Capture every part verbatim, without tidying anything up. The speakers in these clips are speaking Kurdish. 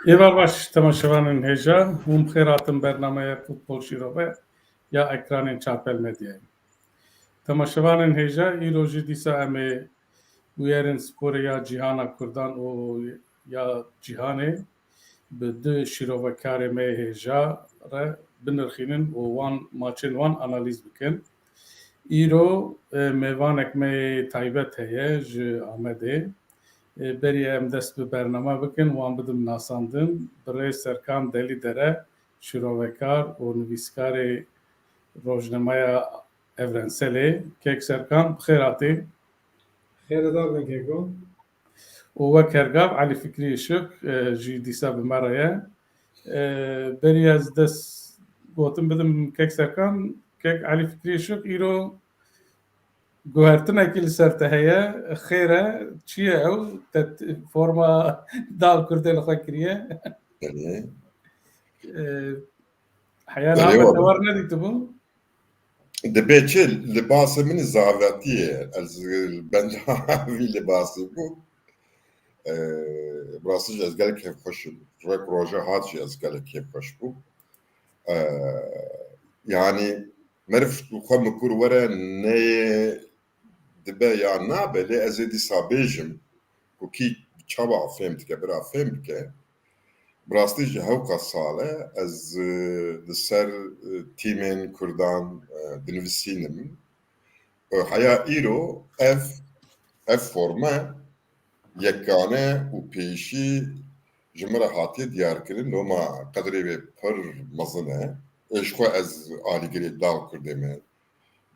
Êvar baş temaşevanên hêja, hûn bi xêr hatin bernameya Futbol Şîrove ya ekranên Çarpel Medyayê. Temaşevanên hêja, îro jî dîsa em ê bûyerên sporê ya cîhana Kurdan û ya cîhanê bi du şîrovekarê me hêja re binirxînin û wan maçên wan analîz bikin. Îro, e, mêvanek me yê taybet heye ji Amedê. E, berî em dest bi bername bikin, wan bidim nasandin. Birêz Serkan Delîdere, şîrovekar û nivîskarê rojnameya Evrenselê. Kek Serkan, bi xêr hatî. Xêre dar bin keko. Û wek her gav Elî Fikrî Işik, e, jî dîsa bi me re ye. E, berî ez dest gotin bidim kek Serkan, kek Elî Fikrî Işik îro guhertinekî li ser te heye. Xêr e, çi ye ew? Te t-, forma dal kurdê li xwe kiriye. Belê. E, heya Belê niha me wala. Te war nedîtibû? Dibe çi? Libasê min zavetî ye. Ez li benda vî libasê bû. Ee, bi rastî jî ez gelek kêfxweş im. Rek roja hat jî ez gelek kêfxweş bûm. Ee, yanî meriv xwe mikur were neyê dibe ya nabe, lê ez ê dîsa bêjim ku kî çawa fêm dike, bira fêm bike. Bi rastî jî hewqa sal e ez, e, li ser, e, tîmên Kurdan, e, dinivîsînim. E, heya îro ev, ev forme yekane û pêşî ji min re hatiye diyarkirin, loma qedrê wê pir mezin e. Ê ji xwe ez alîgirê dal kurdê me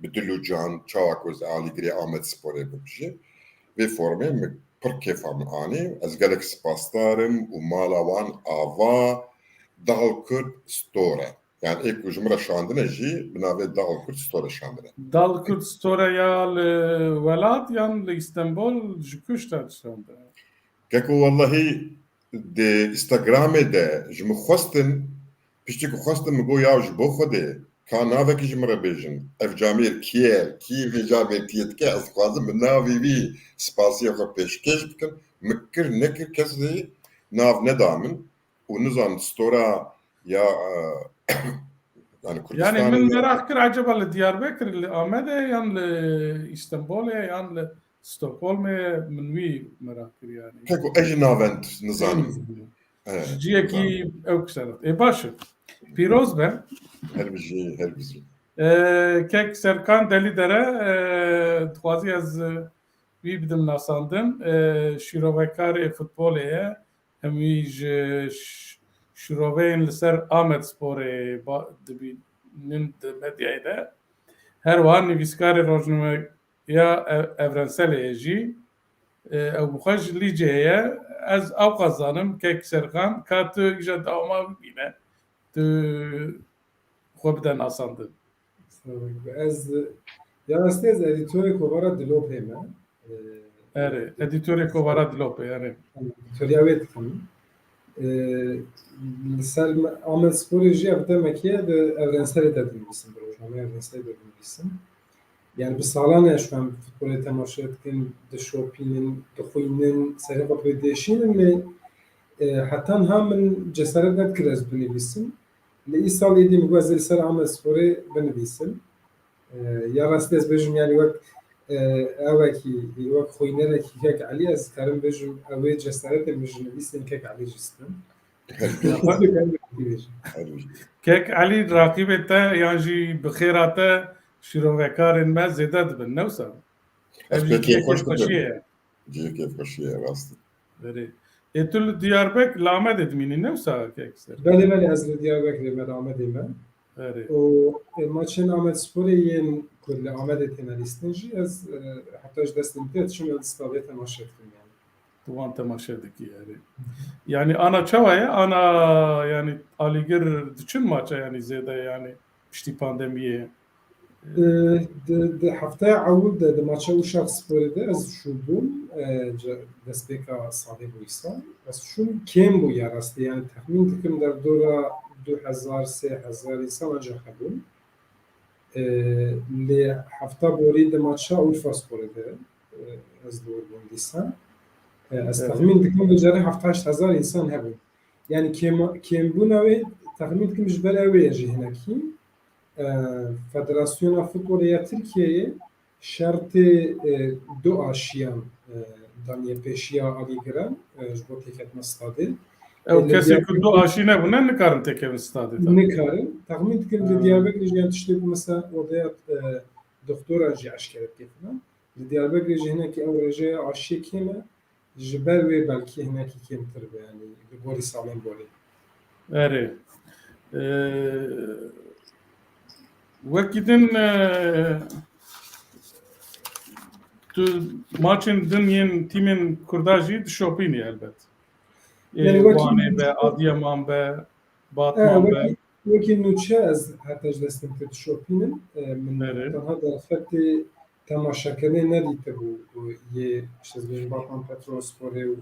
bi dil û can, çawa ku ez alîgirê Amedsporê bim jî, vê formê min pir kêfa min anî. Ez gelek spasdar im û mala wan ava Dal Kurd Store. Yani ê ku ji min re şandine jî bi navê Dal Kurd Store şandine. Dal Kurd Store ya li welat yan li Îstanbul ji ku ji te şandine? Keko wellahî di Instagramê de ji min xwestin, piştî ku xwestin min got ya ji bo Xwedê ka navekî ji min re bêjin. Ev camêr kî ye? Kî vê camêrkiyê dike? Ez dixwazim bi navê wî spasiya xwe pêşkêş bikim. Min kir nekir kesê nav neda min û nizam stora ya, e, yani Yani Kurdistanê min de meraq kir, acaba li Diyarbekir, li Amedê yan li Îstanbulê yan li Stockholmê, min wî meraq kir yani. Keko ez jî navend nizanim. Nizî. Evet, Ji ciyekî nizanim. Ew kiser. Ê baş e. Pîroz be. Her bijî, her bijî. Ee, kek Serkan Delîdere, e, dixwazî ez, e, wî bidim nasandin. E, şîrovekarê futbolê ye. Em wî ji ş-, şîroveyên li ser Amedsporê ba-, dibînin di medyayê de. Her wiha nivîskarê rojnameya Ev-, Evrenselê ye jî. E, ew bi xwe ji Lîceyê ye. Ez ewqas zanim, kek Serkan, ka tu îja dewama bibîne. Tu xwe bide nasandin. Ez, ya rastî ez edîtorê kovara Dilopê me. Ee, Erê, edîtorê kovara Dilopê, erê. Edîtoriya wê dikim. Ee, li ser me-, Amedsporê jî ev demekê di Evrenselê de dinivîsim, bi rojnameya Evrenselê de dinivîsim. Yani bi salan e şu an futbolê temaşe dikin, dişopînin, dixwînin, serê xwe pê dêşînin, lê, e, heta niha min cesaret nedikir ez binivîsim. Lê îsal êdî min got ez ê li ser Amedsporê binivîsim. E, ya rastî ez bêjim, yani wek, e, ewekî, wek xwînerekî kek Elî ez dikarim bêjim, ew ê cesaretê min ji nivîsên kek Elî jî stim. Her bijî. Kek Elî raqîbê te yan jî bi xêra te şîrovekarên me zêde dibin, ne wisa? Ez Ev jî pê cihê kêfxweş kêfxweşiyê dibim. Ye. Cihê kêfxweşiyê ye, rast e. Erê. Ê tu li Diyarbek, li Amedê dimînî, ne wisa kek Serkan? Belê, belê, ez li Diyarbekirê me, li Amedê me. Erê. Û, ê, maçên Amedsporê yên ku li Amedê têne lîstin jî ez, e, heta ji destê min tê diçim, ez di stadê temaşe dikim yani. Tu wan temaşe dikî, erê. Yani ana çawa ye? Ana yani alîgir diçin maça yani zêde yani piştî pandemiyê? Di, di, di hefteya ewil de di maça Uşaksporê de ez şûn bûm, e, ce-, destpêka salê bû îsal. Ez şûn kêm bû ya rastî, yani texmîn dikim derdora du hezar, sê hezar însan ancak hebûn. E, lê hefta borî di maça Urfasporê de, e, ez dor bûm dîsa. E, ez Erê. Texmîn dikim bi carê heft heşt hezar însan hebûn. Yani kêma-, kêmbûna wê texmîn dikim ji ber ew ê jî hinekî. E, Federasyona Futbolê ya Tirkiyeyê şertê, e, du aşiyan, e, daniye pêşiya alî giran, e, ji bo têketina stadê. Ew E, li kesê Diyarbekir ku du aşî nebûne nikarin têkevin stadê de. Nikarin. Texmîn dikim li Ha. Diyarbekirê jî yan tiştê ku mesela odeya, e, doktora jî eşkere dike filan. Li Diyarbekirê jî hinekî ew rêjeya aşiyê kêm e. Ji ber wê belkî hinekî kêmtir be, yanî li gorî salên borî. Erê. Ee, wekî din, e, tu maçên din yên tîmên Kurda jî dişopînî helbet. Ê, Yani wekî Wanê be, Adiyaman be, Batman be. Wekî, wekî nûçe ez heta ji destên te dişopînim. E, min Erê. Tenha derfetê temaşekirinê nedîtibû û yê, işte, ez bêjim, Batman Petrolsporê û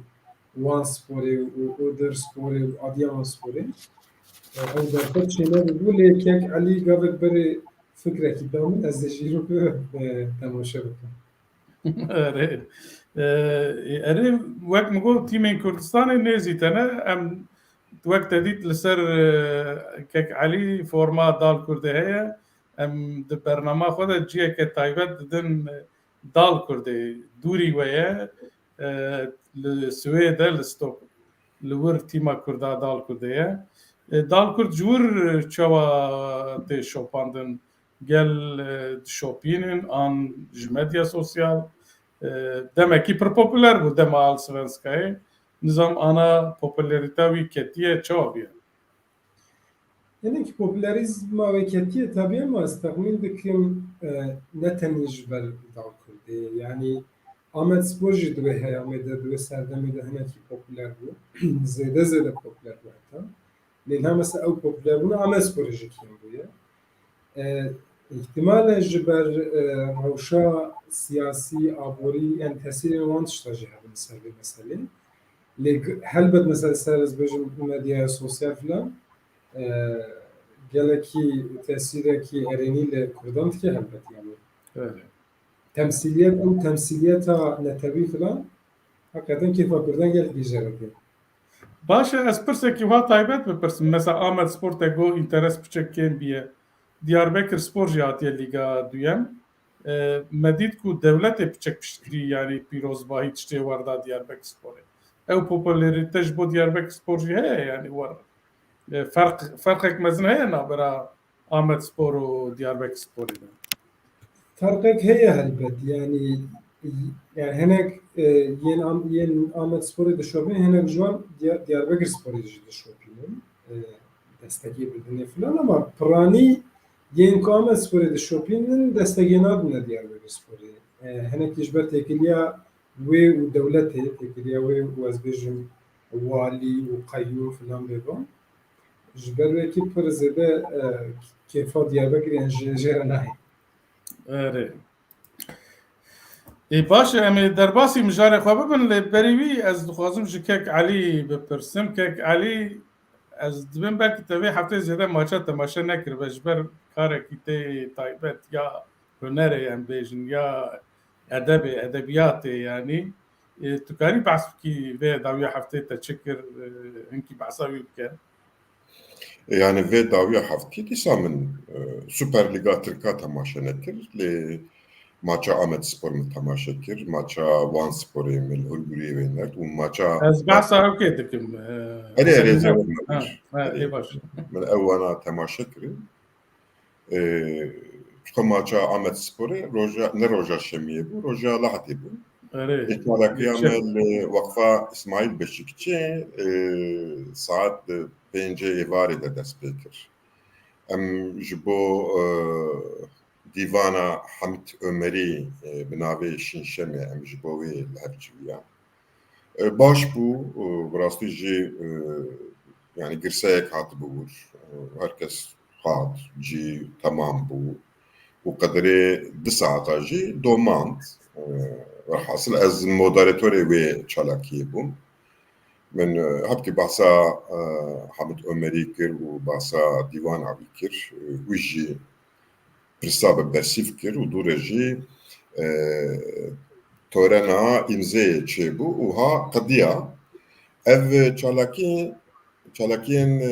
Wan Sporê û Iğdır Sporê û Adiyaman Sporê. E, ew derfet çênebûbû, lê kek Elî gavek berê fikrekî da min, ez ê jî îro bi, e, temaşe bikim. Erê. E, erê, wek min got, tîmên Kurdistanê nêzî te ne. Em wek te dît li ser, e, kek Elî forma Dal Kurdê heye. Em di bernama xwe de ciyeke taybet didin, e, Dal Kurdê. Dûrî we ye, e, li Swêde, li Stok-, li wir tîma Kurda Dal Kurdê ye. E, Dal Kurd ji wir çawa tê şopandin? Gel, e, dişopînin an ji medya sosyal? E, demekî pir populer bû dema Allsvenskayê. Nizam ana populerîta wî ketiye, çawa bûye? Hinek popülerizma wê ketiye tabii ama ez texmîn dikim, e, ne tenê ji ber Dal Kurdê. Yani Ahmet Spor jî di wê heyamê de, di wê serdemê de hinekî popüler bû. Zêde zêde popüler bû heta. Lê niha mesela ew popülerbûna Ahmet Sporê jî kêm bûye. E, îhtimal e ji ber, e, rewşa siyasî, aborî, yani tesîrên wan tişta jî hebin ser vê meselê. Lê g-, helbet mesela ser, ez bêjim, medyaya sosyal filan, e, gelekî tesîrekî erênî li Kurdan dike helbet yani. Evet. Temsîliyet, ew temsîliyeta netewî filan, hakikaten kêfa Kurdan gelek jê re tê. Baş e, ez pirsekî wa taybet bipirsim. Mesela Amed Spor te got, înteres piçek kêm bûye. Diyarbekir Spor jî hatiye Lîga Duyem. E, me dît ku dewletê piçek piştgirî, yanî pîrozbahî tiştê wer da Diyarbekir Sporê. Ew popularîte ji bo Diyarbekir Spor jî heye, yanî wer, e, ferq, ferqek mezin heye navbera Amed Spor û Diyarbekir Sporê de. Ferqek heye helbet. Yani, yani hinek, e, yên Am-, yên Amed Sporê dişopînin, hinek ji wan Diya-, Diyarbekir Sporê jî dişopînin. E, destekê bidinê filan ama piranî yên ku Amed Sporê dişopînin destekê nadine Diyarbekir Sporê. E, hinekî ji ber têkiliya wê û dewletê, têkiliya wê û ez bêjim walî û qeyyûm filan bêvan. Ji ber wekî pir zêde, e, kêfa Diyarbekirê yan jê, jê re nayê. Erê. Ê, baş e, em ê derbasî mijarê xwe bibin, lê berî wî ez dixwazim ji kek Elî bipirsim. Kek Elî, ez dibim belkî te vê heftê zêde maça temaşe nekiribe ji ber karekî te taybet ya hunerê em bêjin ya edebê, edebiyatê yanî. E, tu karî behs bikî vê dawiya heftê te çi kir, e, hinkî behsa wî bike? Yani vê dawiya heftê dîsa min, e, Super Liga Tirka temaşe nekir, lê maça Amed Spor min temaşe kir, maça Wan Sporê min li Hurguriyê wênert û maça Ez behsa ew kê dikim, e, Erê, erê, Zerî zerî Nef-, ha, ha, Erê. Ê baş. Min ew wana temaşe kirin. Ee, çiqa maça Amed Sporê roja, ne roja şemiyê bû, roja Lahadê bû. Erê. Ê, çalakiya me li Weqfa Îsmaîl Beşîkçî, e, saet pêncê êvarê de dest pê kir. Em ji bo, e, dîvana Hamit Omerî, e, bi navê Şînşemê em ji bo wê li hev civiyan. E, baş bû, e, bi rastî jî, e, yani girseyek hatibû wir. E, her kes hat, cî temam bû. Û qedirê du saeta jî domand. E, welhasil ez moderatorê wê çalakiyê bûm. Min, e, hebkî behsa, e, Hamid Omerî kir û behsa dîwana wî kir. E, wî jî pirsa bi bersîv kir û dû re jî, e, torena îmzeyê çêbû û ha qediya. Ev çalakî çalakiyên, e,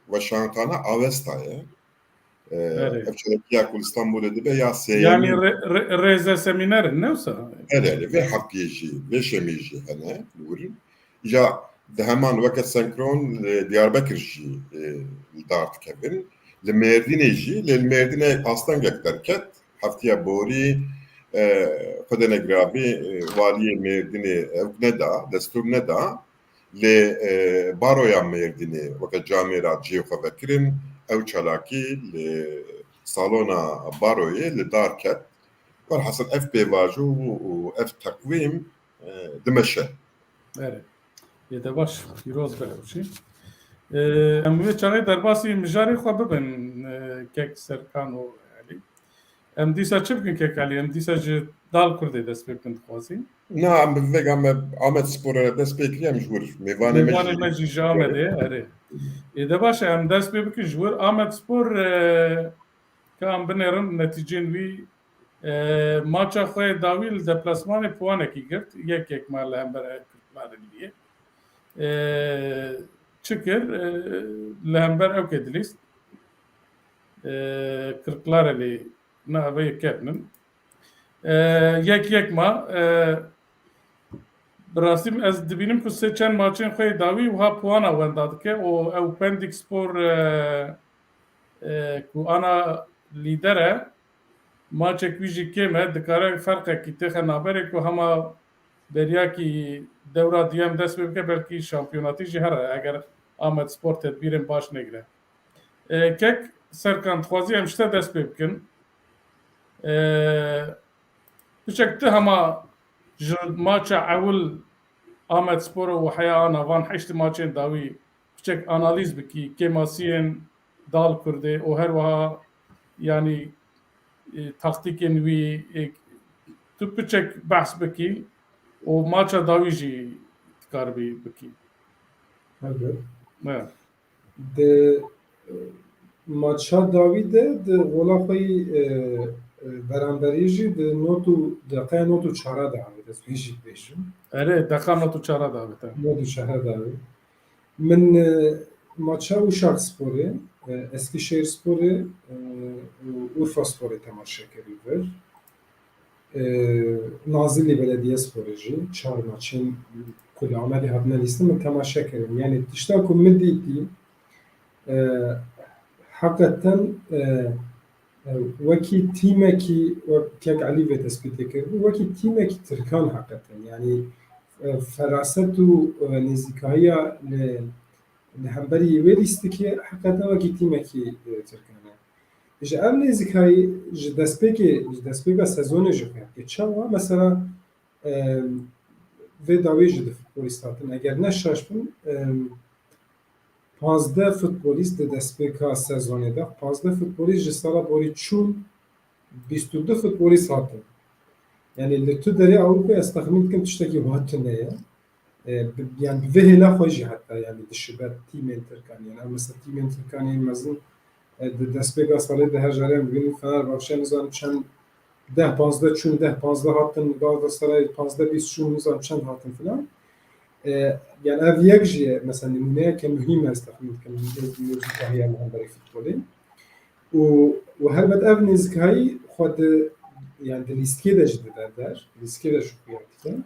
weşanxane Avesta ye. E, Erê. Ev çalakiya ku li Stenbolê dibe ya sêyemîn. Yani re, re, rêze semîner in, ne wisa? Erê, erê, vê heftiyê jî, vê şemê jî hene li wir. Îja di heman weke senkron li Diyarbekir jî, e, li dar dikevin. Li Mêrdînê jî, lê li Mêrdînê astengek derket. Heftiya borî, e, xwedê negiravî, e, waliyê Mêrdînê ew neda, destûr neda. Lê, e, baroya Mêrdînê weke camêra cihê xwe vekirin, ew çalakî li salona baroyê li dar ket. Welhasil ev pêvajo û, û ev teqwîm, e, dimeşe. Erê. Yê de baş, pîroz be ew jî. E, em wê çaxê derbasî mijarê xwe bibin, e, kek Serkan û Elî. Em dîsa çi bikin kek Elî? Em dîsa ji Dal Kurdê dest pê bikin dixwazî. Na, em bi vêga me Amed Spor re dest pê kiriye, em ji wir mêvanê me Mêvanê jî. me jî ji Amedê, erê. Ê de baş e, em dest pê bikin ji wir Amed Spor, e, ka em binêrin netîcên wî, e, maça xwe yê dawî li deplasmanê puanekî girt, yek yek ma li hember Kirklarê liyê. E, çi kir? E, li hember ewkê dilîst. E, Kirklarê lê na ve yek ketinin. E, yek yek ma, e, bi rastî ez dibînim ku sê çend maçên xwe yê dawî wiha puana wenda dike û ew Pendik Spor, e, e, ku ana lîder e, maçek wî jî kêm e, dikare ferqekî têxe naberê ku hema beriyakî dewra duyem dest pê bike, belkî şampiyonatî jî here eger Amed Spor tedbîrên baş negire. E, kek Serkan, dixwazî em ji te dest pê bikin. E, piçek tu hema ji maça ewil Amed Spor û heya ana van heşt maçên dawî piçek analîz bikî, kêmasiyên Dal Kurdê û her wiha, yanî, e, taktîkên wî, e, tu piçek behs bikî û maça dawî jî dikaribî bikî. Helbet. Evet. Di, e, maça dawî de di gola xwe yî, e, e, beramberî jî di not û, deqeya not û çara de avêt, ez vê jî dibêjim. Erê, deqa not û çara de avêt, e. Not û çara de avêt. Min, e, maça Uşak Sporê, e, Eskişehir Sporê, e, û Urfa Sporê temaşe kirî vir. E, Nazilli Belediyesporê jî çar maçên ku li Amedê hatine lîstin min temaşe kirin. Yani tişta ku min dîtî, e, heqeten, e, e, wekî tîmekî, wek kek Elî vê tespîtê kiribû, wekî tîmekî Tirkan heqeten. Yani, e, feraset û, e, nêzîkayiya li, li hemberî wê lîstikê heqeten wekî tîmekî, e, Tirkan e. Ji ev nêzîkayî ji destpêkê, ji destpêka sezonê jî xuya. Çawa? Mesela, em, vê dawî jî di futbolîst hatin. Eger ne şaş bin, em, panzdeh futbolîst di destpêka sezonê de, panzdeh futbolîst ji sala borî çûn, bîst û du futbolîst hatin. Yani li tu derê Ewropayê ez texmîn dikim tiştekî wiha tune ye. E, bi, yani bi vê hêla xwe jî heta yani dişibe tîmên Tirkan. Yani ev mesela tîmên Tirkan yên mezin, e, di destpêka salê de her carê em dibînin Fenerbahçe nizanim çend deh panzdeh çûn, deh panzdeh hatin, Galatasaray panzdeh bîst çûn, nizanim çend hatin filan. E, yani ev yek jî ye, mesela nimûneyeke muhîm e, ez texmîn dikim, muzîkahiya li hemberî futbolê. Û, û helbet ev nêzîkayî xwe di, yani di lîstikê de jî dide der, lîstikê de jî xuya dike.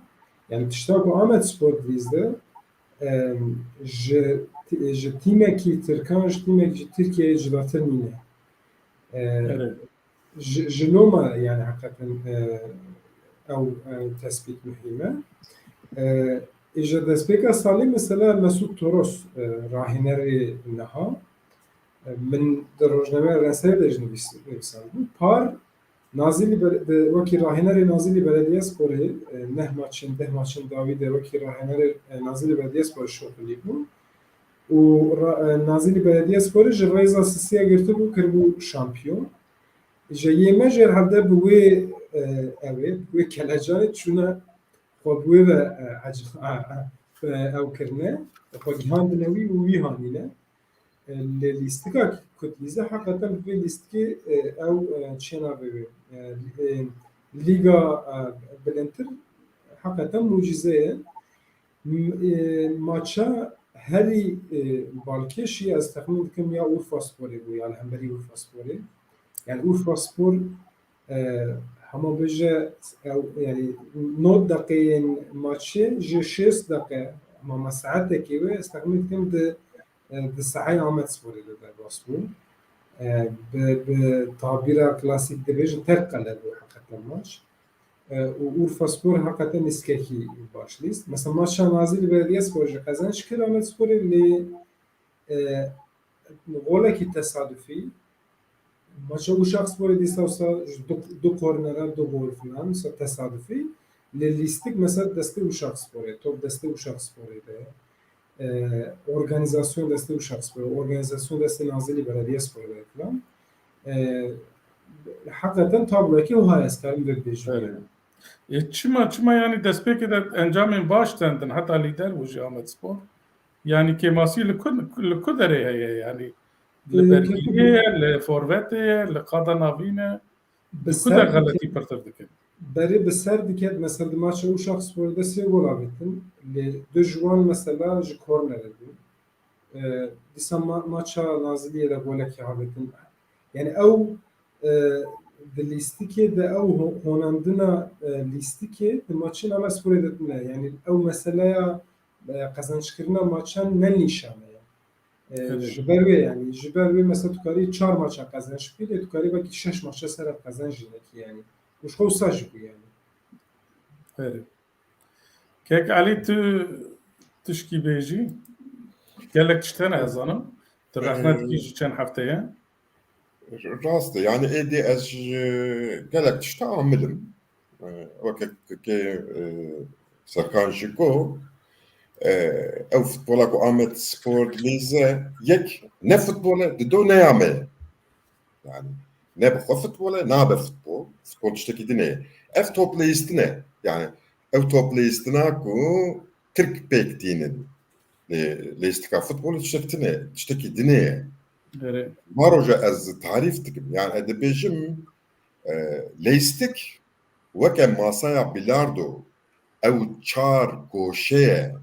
Yani tişta ku Amed Spor dilîze, em, ji, ji tîmekî Tirkan, ji tîmekî ji Tirkiyeyê cilatir nîne. E, Evet. ji, ji loma yani heqeten, e, ew, e, tespît muhîm e. E, îja destpêka salê mesela Mesut Toros, e, rahînerê niha, e, min di rojnameya Reserê de jî nivîs-, nivîsandibû. Par Nazilli Bele-, de, wekî rahînerê Nazilli Belediyesporê, e, neh maçên, deh maçên dawî de wekî rahînerê, e, Nazilli Belediyesporê şoxilî bû. Û ra-, e, Nazilli Belediyesporê ji rêza sisiya girtibû, kiribû şampiyon. Ji yê me jê hevde bi wê, e, ew ê, bi wê kelecanê çûne xwe bi wê ve, e, ec-, e, e, ew kirine, xwe gihandine wî û wî hanîne. E, li lîstika ku dilîze heqeten bi vê lîstikê, e, ew, e, çênavê wê, e, e, lîga, e, bilindtir heqeten mucîze ye. M-, e, maça herî, e, balkêş jî ez texmîn dikim ya Urfa Sporê bû, ya li hemberî Urfa Sporê. Yani Urfa Spor, e, hema bêje, ew, yani nod deqeyên maçê ji şêst deqe, hema me saetekê wê, ez texmîn dikim di, e, di saheyê Amed Sporê de derbas bû. E, bi, bi tabîra klasîk dibêjin terk qele bû heqeten maç. E, û Urfa Spor heqeten lîstikekî baş lîst. Mesela maça Nazilli Belediyespor jî qezenc kir Amed Sporê lê, e, golekî tesadufî. Maça Uşaksporê dîsa wisa ji du, du kornera, du gol filan, wisa tesadufî. Lê lîstik mesela destê Uşaksporê, top destê Uşaksporê de. E, organizasyon destê Uşaksporê, organizasyon destê Nazilli Belediyespor de filan. E, heqeten tabloyekî wiha ez karim vê bibêjim. Evet. E, çima, çima yani destpêkê de encamên baş tendin, heta lîder bû jî Amed Spor. Yani kêmasî li ku, li ku derê heye yani? Li E, bergiriyê ye, li forvetê ye, li qada navîn e? Bi Li ku ser de diket, xeletî pirtir dikin? Berê bi ser diket, mesela di maça Uşaksporê de sê gol avêtin, lê du ji wan mesela ji kornerê bûn. E, dîsa ma-, maça Naziliyê de golekî avêtin. Yani ew, e, di lîstikê de ew ho-, honandina, e, lîstikê di maçên Amed Sporê de tune. Yani ew meseleya, e, qezençkirina maçan ne nîşane ye. E, Evet. Ji ber wê yani, ji ber wê mesela tu karî çar maça qezenç bikî, lê tu karî belkî şeş maça ser ev qezenc jî nekî yani. Û ji xwe wisa jî bû yani. Evet. Kek Elî, tu tişkî bêjî? Gelek tişt hene ez zanim. Tu rexne Ee, dikî ji çend hefteye? Rast e, yani êdî ez ji gelek tişta amil im. Ee, weke kekê, e, Serkan jî got, e, ew futbola ku Amed Spor dilîze, yek ne futbol e, dido ne ya me ye. Yani ne bi xwe futbol e, nabe futbol. Futbol tiştekî din e. Ev top leyîstin e. Yani ew top leyîstina ku Tirk pêk tînin. Lê leyîstika futbolê tiştek tune, tiştekî din e. Erê. Varoja ez tarîf dikim. Yani ez dibêjim, e, leyîstik weke masaya bilardo, ew çar goşe ye.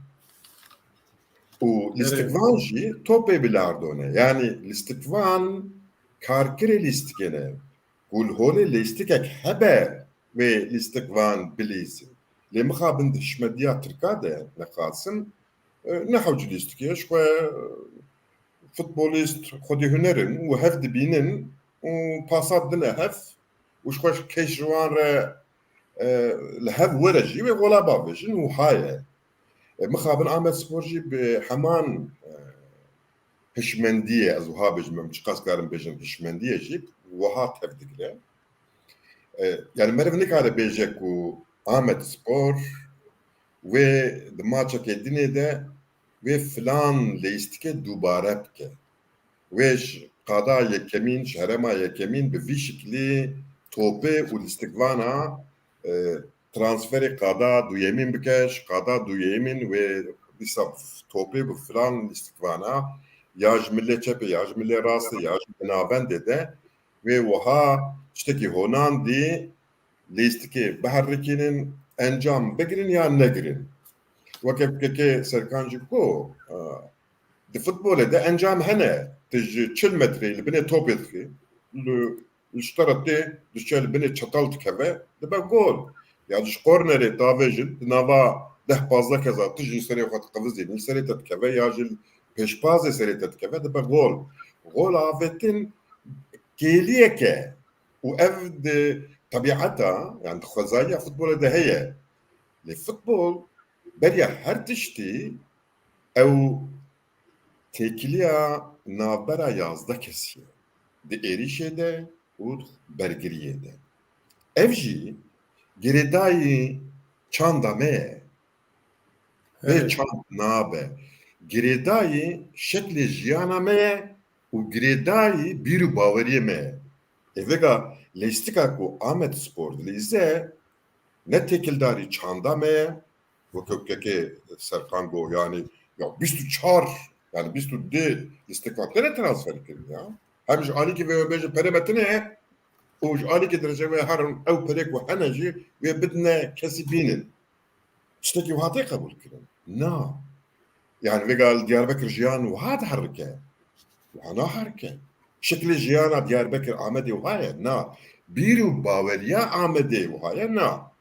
Û Erê. lîstikvan jî topê bilardo ne. Yani lîstikvan karkirê lîstikê ne. Ku li holê lîstikek hebe wê lîstikvan bilîzin. Lê mixabin di hişmediya Tirka de nexasim, e, ne hewce lîstikê, ji xwe, e, futbolîst xwedî huner in û hev dibînin û pasa dine hev û ji xwe kêş ji wan re, e, li hev were jî wê gola bavêjin û haye. E, mixabin Amed Spor jî bi heman, e, hişmendiyê, ez wiha bêjim, em çiqas karin bêjin hişmendiyê jî wiha tevdigire. E, yani meriv nikare bêje ku Amed Spor wê di maçekê dinê de wê filan leyîstikê dubare bike. Wê ji qada yekemîn, ji herêma yekemîn bi vî şiklî topê û lîstikvana, e, transferê qada duyemîn bike, ji qada duyemîn wê dîsa topê bi filan lîstikvana, ya ji milê çepê, ya ji milê rastê, ya ji binavendê de wê wiha tiştekî honandî lîstikê biherikînin, encam bigirin ya negirin. Weke kekê Serkan jî got, e, di futbolê de encam hene. Tu ji çil metreyê li binê topê dixî, li, li ji te re tê, diçe li binê çetal dikeve, dibe gol. Ya ji kornerê davêjin, di nava deh pazdeh keza tu jî serê xwe diqivizînî, serê te dikeve, ya ji pêşpazê serê te dikeve, dibe gol. Gol avêtin kêliyek e. Û ev di tebiata, yani di xwezaya futbolê de heye. Lê futbol beriya her tiştî ew têkiliya navbera yazdeh kesî ye. Di êrîşê de û bergiriyê de. Ev jî girêdayî çanda me ye. Vê Evet. çand nabe. Girêdayî şeklê jiyana me ye û girêdayî bîr û baweriyê me ye. Ê vêga leyîstika ku Amed Spor dileyîze ne têkildarî çanda me ye, weke kekê Serkan got, yani ya bîst û çar, yani bîst û du lîstikvan têne transfer kirin ya. Hem ji alîkî vê bêje pere me tine ye û ji alîkî dirêje wê herin ew perê ku hene jî wê bidine kesî bînin. Tiştekî wiha tê qebûl kirin? Na. Yani vêga li Diyarbekir jiyan wiha diherike. Wiha naherike. Şeklê jiyana Diyarbekir Amedê wiha ye? Na. Bîr û baweriya Amedê wiha ye? Na.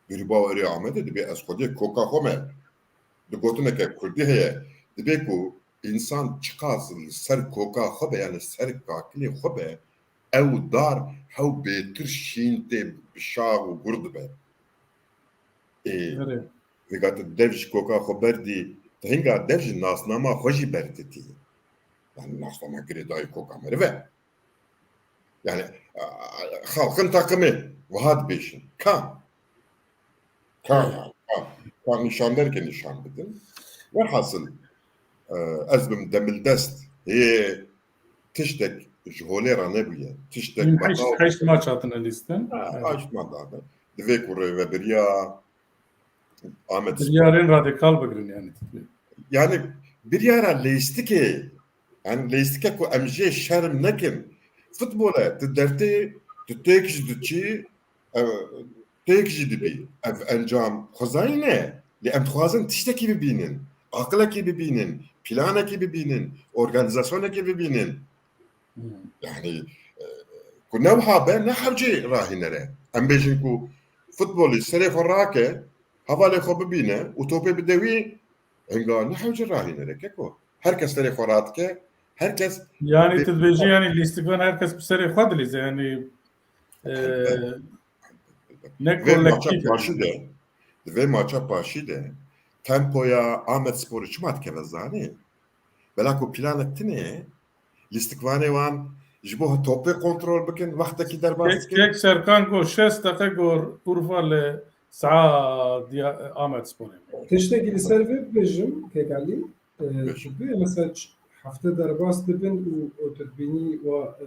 Bîr û baweriya Amedê dibê ez xwediyê koka xwe me. Di gotineke kurdî heye. Dibê ku însan çiqas li ser koka xwe be, yani ser kakilê xwe be, ew dar hew bêtir şîn tê bi şax û gur dibe. Ê, Erê. Vêga tu dev ji koka xwe berdî, tu hinga dev ji nasnama xwe jî berditî. Yani nasnama girêdayî koka meriv e. Yani, a, a, xalqin takımı wiha dibêjin. Ka? Ka yani, ka. Ka nîşanderke nîşan bidin. Welhasil, e, ez bim demildest. Hê tiştek ji holê re nebûye. Tiştek Hîn heşt, betal. Heşt maç hatine lîstin. Ha, Evet. Heşt maç hatine. Divê ku rêvebiriya Ahmet Spor. Biryarên radikal bigirin yani. Yani biryara lêstikê, yani lêstike ku em jê şerm nekin. Futbol e, tu dertê, tu têk ji diçî, e, têk jî dibî. Ev encam xwezayî ne. Lê em dixwazin tiştekî bibînin. Aqilekî bibînin. Planekî bibînin. Organizasyonekî bibînin. Hmm. Yani, e, ku ne wiha be, ne hewcê rahînere. Em bêjin ku futbolî serê xwe rake, hevalê xwe bibîne û topê bide wî, hinga ne hewcê rahînere, keko. Her kes serê xwe radike, her kes Yani bê- tu dibêjî yani lîstikvan her kes bi serê xwe dilîze yani, e, Elbet. Ne Divê kolektif maça yani. Paşî de, divê maça paşî de tempoya Ahmet Spor'u çima dikeve zanî? Bela ku planek tine ye, lîstikvanê wan ji bo topê kontrol bikin, wextekî derbas Kek, dikin. Kek Serkan got şêst deqe got Urfa li sa'a diya Ahmet Sporê. Tiştekî li ser vê bibêjim, Kek Elî, e, Bêj. Tu bê mesela ç-, hefte derbas dibin û, û tu dibînî wa, e,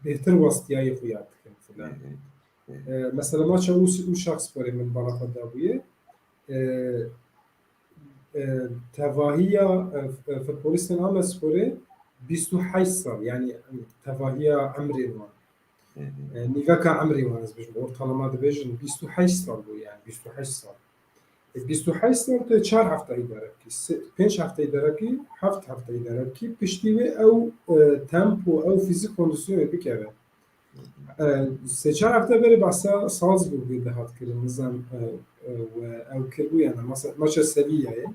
bêhtir westiyayê xwe yad dikin filan. Hı hı. Hı hı. E, mesela maça û, û Şaxsporê min bala xwe dabûye. E, e, tevahiya, e, f-, e, futbolîstên Amedsporê bîst û heşt sal, yani, tevahiya emrên wan. Hı hı. E, nîveka emrê wan ez bêjim, ortalama dibêjin bîst û heşt sal bû, yani bîst û heşt sal. E, bîst û heşt sal tu çar hefta îdare bikî, se-, pênc hefta îdare bikî, heft hefta îdare bikî, piştî wê ew, e, tempo, ew fîzik kondisyonê bikeve. E, sê çar hefte berê behsa Salzburgê dihat kirin, nizam, e, e, we ew kiribû, yani masa-, maça Sevilla'yê.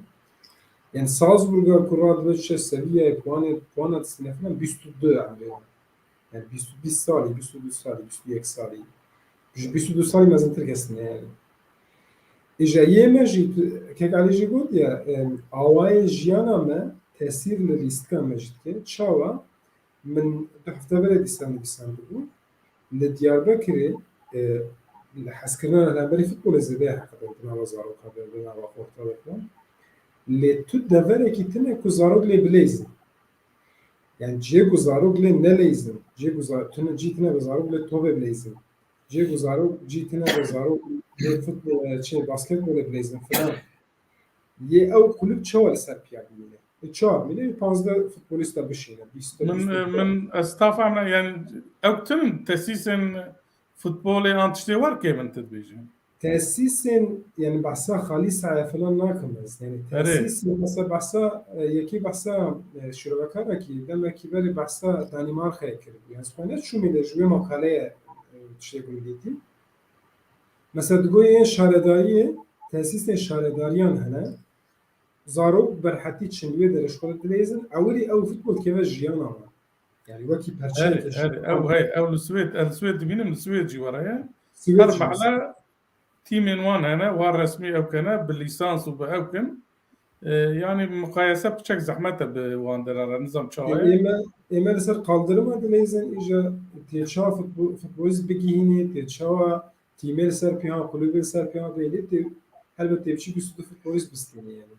Yani Salzburga ku radibe çe Sevilla'yê puanê, puana distîne filan bîst û du emrê wan. Yani bîst, bîst salî, bîst û du salî, bîst û yek salî. Ji bîst û du salî mezintir kes ne yani. Îja yê me jî, tu, Kek Alî jî got ya, em, awayê jiyana me tesîr li lîstika me jî dike. Çawa? Min du hefte berê dîsan nivîsandibû. Li Diyarbekirê, e, li hezkirina li hemberî futbolê zêde ye heqedar di nava zarokan de, di nava xorta de filan. Lê tu deverekî tune ku zarok lê bileyzin. Yani cihê ku zarok lê neleyzin, cihê ku za-, tune, cî tune be zarok lê topê bileyzin. Cihê ku zarok, cî tune be zarok lê futbol, e, çi, basketbolê bileyzin filan. Yê ew kulüp çawa li ser piya bimîne? E, çawa bimîne? Ê panzdeh futbolîsta bişîne, bîst, Min, bîst û e, min ez ta fehmna, yani ew tim tesîsên futbolê an tiştê wer kê min tu dibêjî? Tesîsên, yani behsa Xalîsayê filan nakim ez. Yani Erê. Tesîsên, mesela behsa, e, yekî behsa, e, şirovekarekî, demekî berê behsa Danîmarkayê kiribû. Yani xwe neçûmî de ji wê makaleyê, e, tiştê ku min dîtî. Mesela digo yên şaredariyê, tesîsên şaredariyan hene. Zarok bi rehetî çin wê derê ji xwe re dileyzin. Ewilî ew futbol keve jiyana wan. Yani wekî perçeyeke Erê, jî. Erê, ew hey, ew li Swêd, ew li Swêd dibînim, li Swêd jî were ye. Swêd Her jî mehle tîmên wan hene, wan resmî ew kene, bi lîsans û bi ew kin. E, yani muqayese piçek zehmet e bi wan dera re, nizam çawa ye. Ê-, ême, ême li ser qaldirima dileyzin, îja tê çawa futbol-, futbolîst bigihînê, tê çawa tîmê li ser piyan, kulübê li ser piyan bê, lê tê, helbet tê biçî bîst û du futbolîst bistînê yani.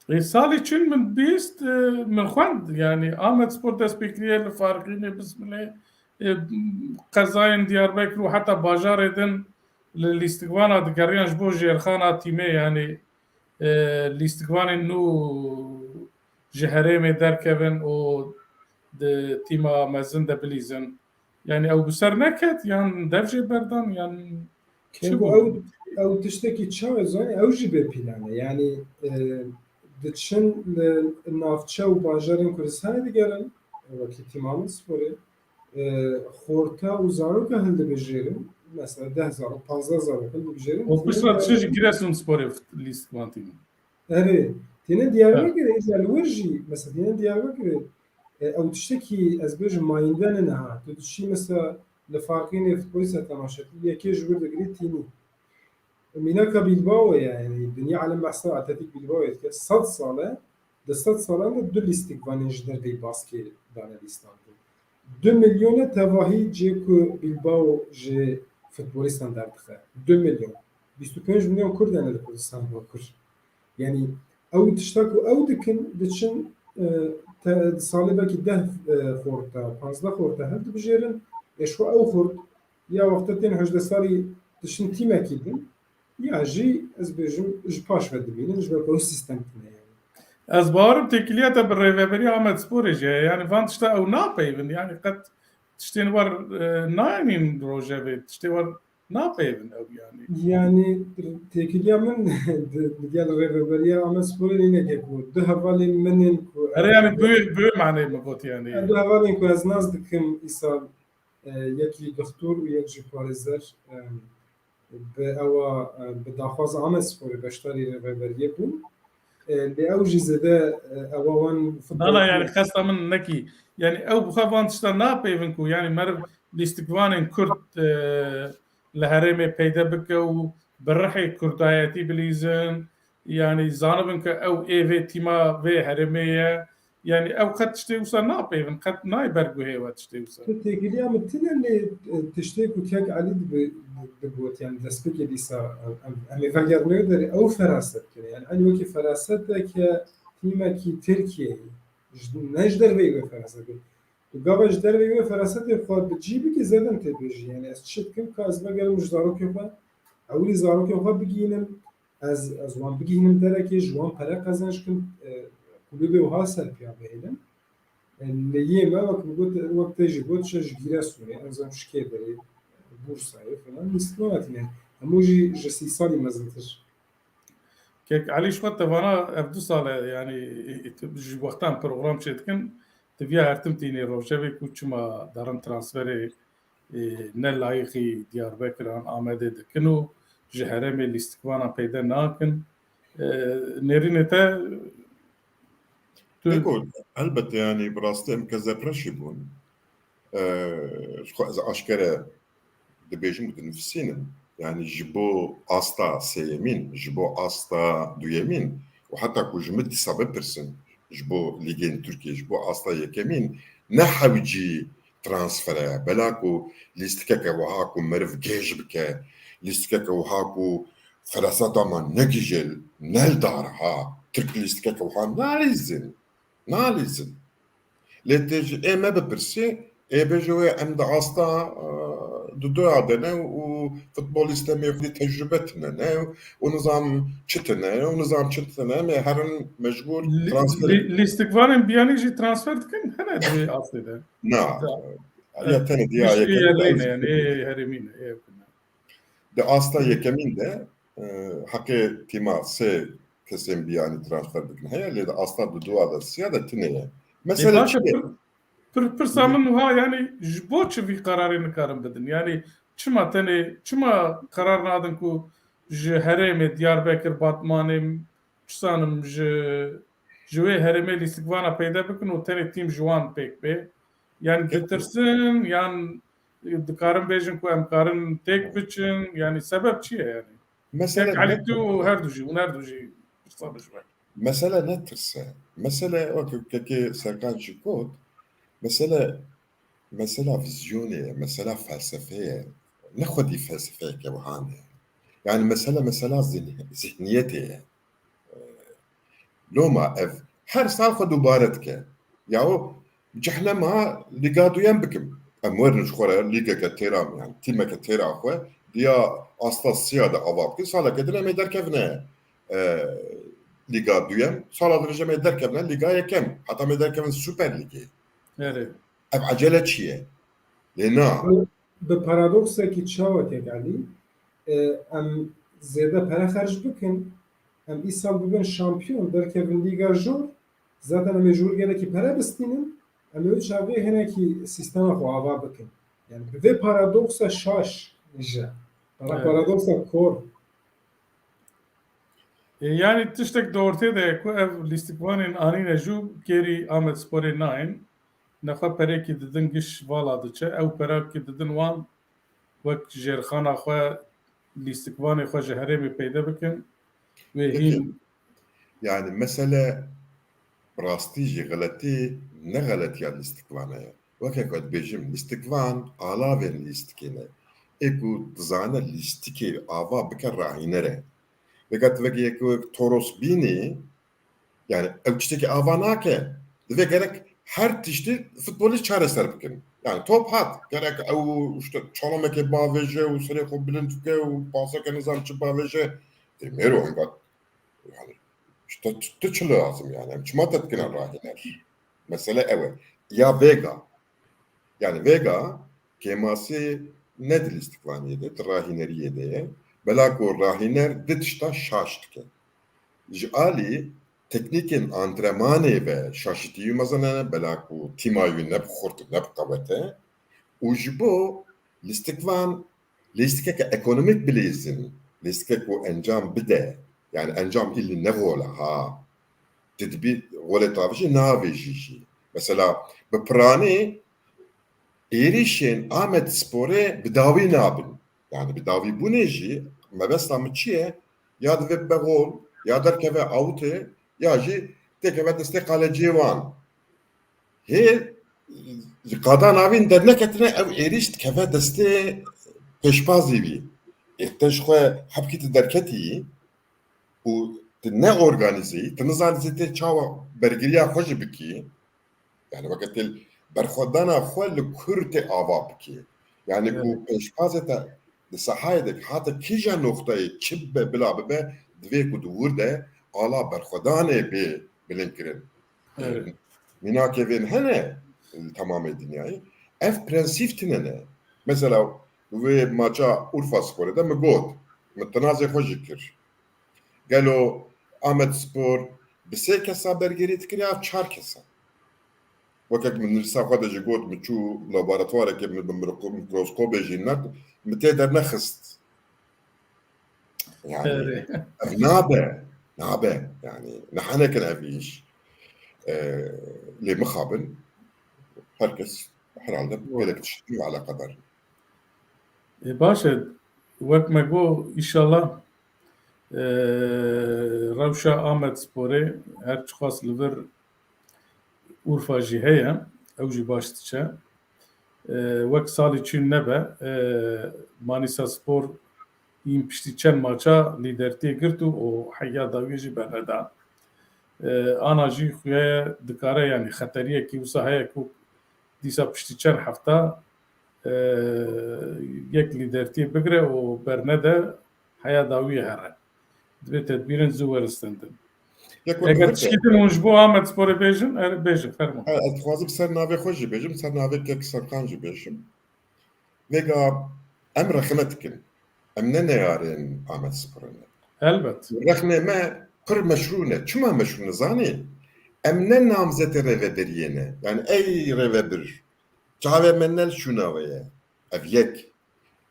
Ê, salê çûn min bîst, e, min xwend, yani Ahmet Spor dest pê kiriye li Farqînê, Bismilê, e, qezayên Diyarbekir û heta bajarê din li lîstikvana digeriyan ji bo jêrxana tîmê, yani, e, lîstikvanên nû ji herêmê derkevin û di tîma mezin de bilîzin. Yani ew bi ser neket, yan dev jê berdan, yan çi Keko bû? ew, ew tiştekî çawa zanî, ew jî bê plan e. Yani, e, diçin li navçe û bajarên Kurdistanê digerin, wekî tîma Amedsporê, e, xorta û zaroka hildibijêrin, mesela deh zarok, panzdeh zarok hildibijêrin. Û piştre diçin jî Giresunsporê lîstikvan tînin. Erê, tînin Diyarbekirê, îja li wir jî, mesela tînin Diyarbekirê, e, ew tiştekî, ez bêjim, mayînde ne niha. Tu diçî mesela li Farqînê futbolîsta temaşe dikî, yekê ji wir digirî tînî. Mînaka Bilbao ye, yanî dinya alem behsa Atletik Bilbao dike. Sed sal e, di sed salan de du lîstikvanên ji derveyî baskê dane lîstandin. Du milyone tevahî cê ku Bilbao ji futbolîstan derdixe. Du milyon. Bîst û pênc milyon Kurd hene li Kurdistanê Bakur. Yanî ew tişta ku ew dikin, diçin, e, te, salê belkî deh, e, xorta, panzdeh xorta hildibijêrin. Ê ji xwe ew xort ya wexta tên hejdeh salî diçin tîmekî din, ya jî ez bêjim ji paş ve dimînin, ji ber ku ew sîstem tune ye. Ez bawerim têkiliya te bi rêveberiya Amedsporê jî heye. Yanî van tişta ew napeyivin. Yanî qet tiştên wer, e, nayênîn rojevê, tiştê wer napeyivin ew yanî. Yanî têkiliya min di, digel rêveberiya Amedsporê nîne ke ku du hevalên min ên ku Erê, yanî bi wê, bi wê maneyê min got yanî. Du hevalên ku ez nas dikim îsal, e, yekî dixtor û yek jî parêzer, e, bi ewa, e, bi daxwaza Amedsporê beşdarî rêveberiyê bûn. E, lê ew jî zêde, e, ewa wan Na, na, futbolkî yanî qesta min nekî. Yanî ew bi xwe van tişta napeyvin ku yanî meriv lîstikvanên Kurd, e, li herêmê peyde bike û bi rihê kurdayetî bilîzin. Yanî zanibin ke ew ê vê tîma vê herêmê ye. Yanî ew qet tiştê wisa napeyvin, qet nayê ber guhê we tiştê wisa. Tu têkiliya min tune lê, e, tiştê ku kek Elî dibi-, digot, yanî destpêkê dîsa em, em, em ê vegerine derê, ew feraset kir. Yanî eynî wekî feraset e ke tîmekî Tirkiyeyê, ji, ne ji derveyî wê feraset kir. Tu gava ji derveyî wê ferasetê xwe bi cî bikî, zêde tê bêjî. Yanî ez çi dikim ka ez vegerim ji zarokê xwe, ewilî zarokê xwe bigihînim, ez, ez wan bigihînim derekê, ji wan pere qezenc kim, e, kulûbê wiha ser piya bihêlim. E, lê yê me wek min got, wek te jî got, çi ji Giresunê, ez em ji kê derê, Bursayê filan, lîstikvan tîne. Hemû jî ji sî salî mezintir. Kek Elî, ji xwe te vana ev du sal e, yanî, e, e, tu ji wextan program çêdikin, tu viya her tim tînî rojevê ku çima darin transferê, e, ne layîqî Diyarbekir an Amedê dikin û ji herêmê lîstikvanan peyde nakin. E, nêrînê te tu Lêko, elbet, yanî, bi rastî em kezepreşî bûn. E, ji xwe ez aşkere dibêjim û dinivîsînim. Yanî ji bo asta sêyemîn, ji bo asta duyemîn û heta ku ji min dîsa bipirsin, ji bo lîgên Tirkiyê, ji bo asta yekemîn ne hewcî transfer e. Bela ku lîstikeke wiha ku meriv gêj bike, lîstikeke wiha ku feraseta me negihîje, ne li dar ha, Tirk lîstikeke wiha nalîzin. Nalîzin. Lê tê ji ê me bipirsî, ê bêje wê em di asta, e, dudoya de ne û futbolîstê me xwedî tecrube tine ne û nizam çi tine û nizam çi tine, em ê herin mecbûr Lî-, transfer lî-, lîstikvanên biyanî jî transfer dikin, hene di wê astê de. Na. Da. Ya tenê diya Piştî yekê yerlî ne, yanî ê herêmî ne, ê ew ne. Di asta yekemîn de, e, heqê tîma sê kesên biyanî transfer dikin heye, lê di asta duduwa de, siya de tine ye. Ê, Mesele baş e, çi ye? pir-, pir-, pirsa min wiha, yanî ji bo çi vî qerarê nikarin bidin? Yanî çima tenê, çima qerar nadin ku ji herêmê Diyarbekir, Batmanê, çi zanim, ji, ji wê herêmê lîstikvana peyde bikin û tenê tîm ji wan pêk bê? Yanî ditirsin yan dikarin bêjin ku em karin têk biçin? Yanî sebeb çi ye yanî? Mesele Kek Elî ne tu û her du jî, hûn her du jî pirsa min ji we. Mesele ne tirs e. Mesele, wek kekê Serkan jî got, mesele, mesela vîzyonê ye, mesela felsefê ye. Ne xwedî felsefeyeke wiha ne. Yanî mesele, mesela zih-, zihniyetê ye. Loma ev her sal xwe dubare dike. Yaw cehlema Lîga Duyem bikim. Em werin ji xwe re lîgeke têra, yani tîmeke têra xwe diya asta siya de ava bikin. Saleke din em ê derkevine, e, Lîga Duyem. Sala din jî em ê derkevine Lîga Yekem. Heta em ê derkevin Super Lîgê. Erê. Ev ecele çi ye? Lê na. Bi paradoksekî çawa kek Elî, e, em zêde pere xerc bikin, em îsal bibin şampiyon, derkevin Lîga Jor, zaten em ê ji wir gelekî pere bistînin, em ê wê çaxê hinekî sîstema xwe ava bikin. Yani bi vê paradoksa şaş ji, para Evet. paradoksa kor. E, yani tiştek di ortê de ye ku ev lîstikvanên anîne jû kêrî Amedsporê nayên. Nexwe perekî didin giş vala diçe. Ew perekî didin wan wek jêrxana xwe, lîstikvanê xwe ji herêmê peyde bikin. Wê Peki. hîn Yani mesele bi rastî jî xeletî ne xeletiya lîstikvana ye. Weke ku ez dibêjim, lîstikvan alavên lîstikê ne. Ê ku dizane lîstikê ava bike rahîner e. Veke tu veke yek, yek toros bînî, yani ew tiştekî ava nake. Divê gerek her tiştî futbolî çareser bikin. Yani top hat. Gerek ew işte çalomekê bavêje û serê xwe bilind bike û paseke nizam çi bavêje. Ê mêro, yani işte tu, tu çi lazim yani? Em çima te dikine rahîner? Mesele ew e. Ya vêga. Yani vêga kêmasî ne di lîstikvaniyê de, di rahîneriyê de ye. Bela ku rahîner di tişta şaş dike. Ji alî teknîkên antrenmanê ve şaşitî wî mezin e, bela ku tîma wî ne bi xurt û ne bi qewet e. Û ji bo lîstikvan, lîstikeke ekonomîk bilîzin, lîstikek ku encam bide, yani encam îlî ne xole ha. Tu dibî xolê tavijî navêjî jî. Mesela bi piranî êrîşên Amedsporê bi dawî nabin. Yani bi dawî bûnê jî mebesta min çi ye? Ya divê bibe xol, ya derkeve awitê, ya jî têkeve destê qaleciyê wan. Hê ji qada navîn derneketine ew êrîş dikeve destê pêşbazî wî. Ê te ji xwe hebkî tu derketî û tu ne organîzeyî, tu nizanî zê tê çawa bergiriya xwe jî bikî. Yani weke tê berxwedana xwe li kur tê ava bikî. Yani ku Evet. pêşbazê te di sahayê de hate kîja noqteyê çi bibe bila bibe, divê ku di wir de ala berxwedanê bê bilind kirin. Evet. Mînakê vên hene li temamê dinyayê. Ev prensîp tine ne. Mesela wê maça Urfa Sporê de min got, min tinazê xwe jî kir. Gelo Amedspor bi sê kesa bergirî dikir ya çar kesa? Wekek min nivîsa xwe de jî got, min çû laboratuvarekê, min bi mirko-, mikroskopê jî net, min tê dernexist. Yani, Erê. ev nabe, nabe. Yani, nehenekin ev îş. E, lê mixabin, herkes herhalde Doğru. gelek tiştî ve alakadar. E, baş e, wek me got, îşallah, e, rewşa Amedsporê her çiqas li vir Urfa jî heye, ew jî baş diçe. E, wek salî çûn nebe, e, Manîsa Spor hîn piştî çend maça lîdertiyê girt û, û heya dawiyê jî berneda. E, ana jî xuya ye dikare, yanî xeteriyekî wisa heye ku dîsa piştî çend hefta, e, yek lîdertiyê bigire û bernede heya dawiyê here. Divê tedbîrên zû weristendin. Yek wek Eger heke. tişkî din hûn ji bo Amedsporê bêjin, er, bêjin, fermo. Ha, ez dixwazim ser navê xwe jî bêjim, ser navê Kek Serkan jî bêjim. Vêga em rexne dikin. Em ne neyarên Amedsporê ne. Elbet. Rexnê me pir meşrû ne. Çima meşrû ne zanî? Em ne namzetê rêveberiyê ne. Yani ey rêvebir, çavê me ne li şûna we ye. Ev yek.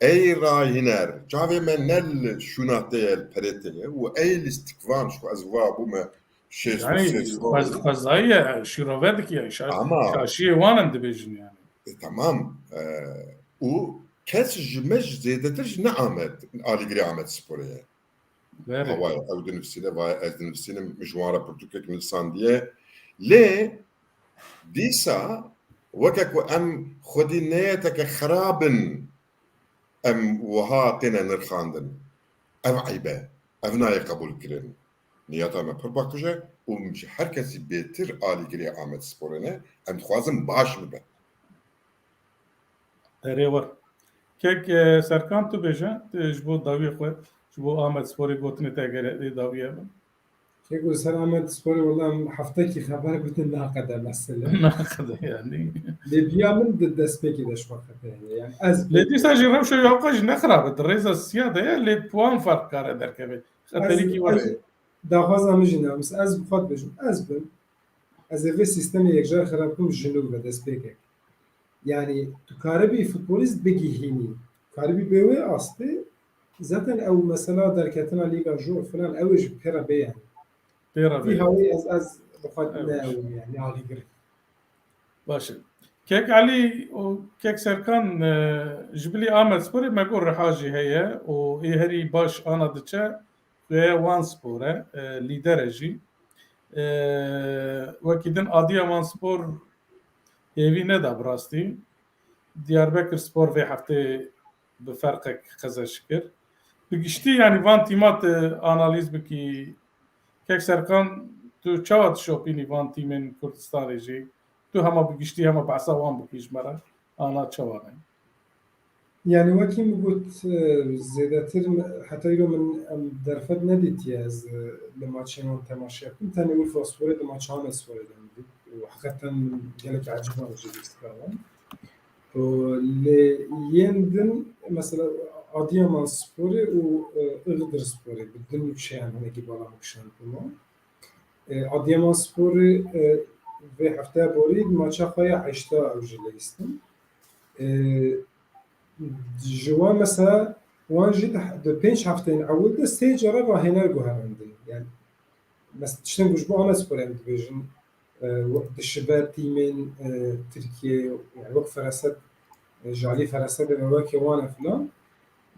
Ey rahîner, çavê me ne li şûna te ye, li perê te ye û ey lîstikvan, ji xwe ez va bûme şêst û Yani sê sal. xwez-, xwezayî ye, şîrove dike, şa-, Ama şaşiyê wan in dibêjin yani. E, tamam. E, û kes ji me ji zêdetir jî ne Amed, alîgirê Amedsporê ye. Berê. Hawaya ew dinivîsîne, vaya ez dinivîsînim, min ji wan re pirtûkek nivîsandiye. Lê dîsa weke ku em xwedî neyeteke xerab in, em wiha têne nirxandin. Ev eyb e. Ev nayê qebûlkirin. Niyeta me pir paqij e û min ji her kesî bêtir alîgirê Amedsporê ne. Em dixwazin baş bibe. Erê wir. Kek, e, Serkan, tu bêje, tu ji bo dawiyê xwe, ji bo Amedsporê gotinê te gere-, ê dawiye bin. Kek, li ser Amedsporê wela em heftekî xeber bidin naqede mesele. Naqede yani. Lê biya min di destpêkê de ji xwe xeter heye. Yani ez Lê dîsa jî rewşa ya xwe jî ne xirab e. Di rêza siya de ye, lê puan ferq kare derkeve. Xeterîkî Ez, were. ez, Daxwaza min jî ne. Mesela ez bi xwe dibêjim, ez bim, ez ê vê sîstemê yekcar xerab bikim ji nû ve destpêkek. Yanî tu karibî futbolîst bigihînî, karibî bê wê astê, zaten ew mesela derketina Lîga Jû filan ew ê ji pê re bê yani. Pê re bê. Vî hawî ez, ez bi xwe ne ew yani alî girim. Baş e. Kek Elî û Kek Serkan, e, ji bilî Amedsporê me got riha jî heye û ê herî baş ana diçe xuya Wan Spor e, e, lîder e jî. E, wekî din Adiyaman Spor hêvî neda bi rastî. Diyarbekir Spor vê heftê bi ferqek qezeş kir. Bi giştî, yanî van tîma tu analîz bikî, Kek Serkan, tu çawa dişopînî van tîmên Kurdistanê jî? Tu hema bi giştî, hema behsa wan bikî ji me re. Ana çawa ne? Yani wekî min got, e, zêdetir me, heta îro min em derfet nedîtiye ez, e, li maçên wan temaşe bikim. Tenê Urfa Sporê di maça Amedsporê de min dît. Û heqeten min gelek eciban jî lîstika wan. Û lê yên din, mesela Adiyaman Sporê û, e, Iğdır Sporê bi din şeyan hinekî bala min kişand bû. E, Adiyaman Sporê, e, vê hefteya borî maça xwe ya heşta ew jî leyistin. E, ji wan mesela wan jî di, di pênc hefteyên ewil de sê cara rahêner guherandin. Yani mes-, tiştên ku ji bo Amedsporê em dibêjin, e, we-, dişibe tîmên, e, Tirkiyeyê, yani wek Feraset, e, ji alî Ferasetê ve weke wan e filan.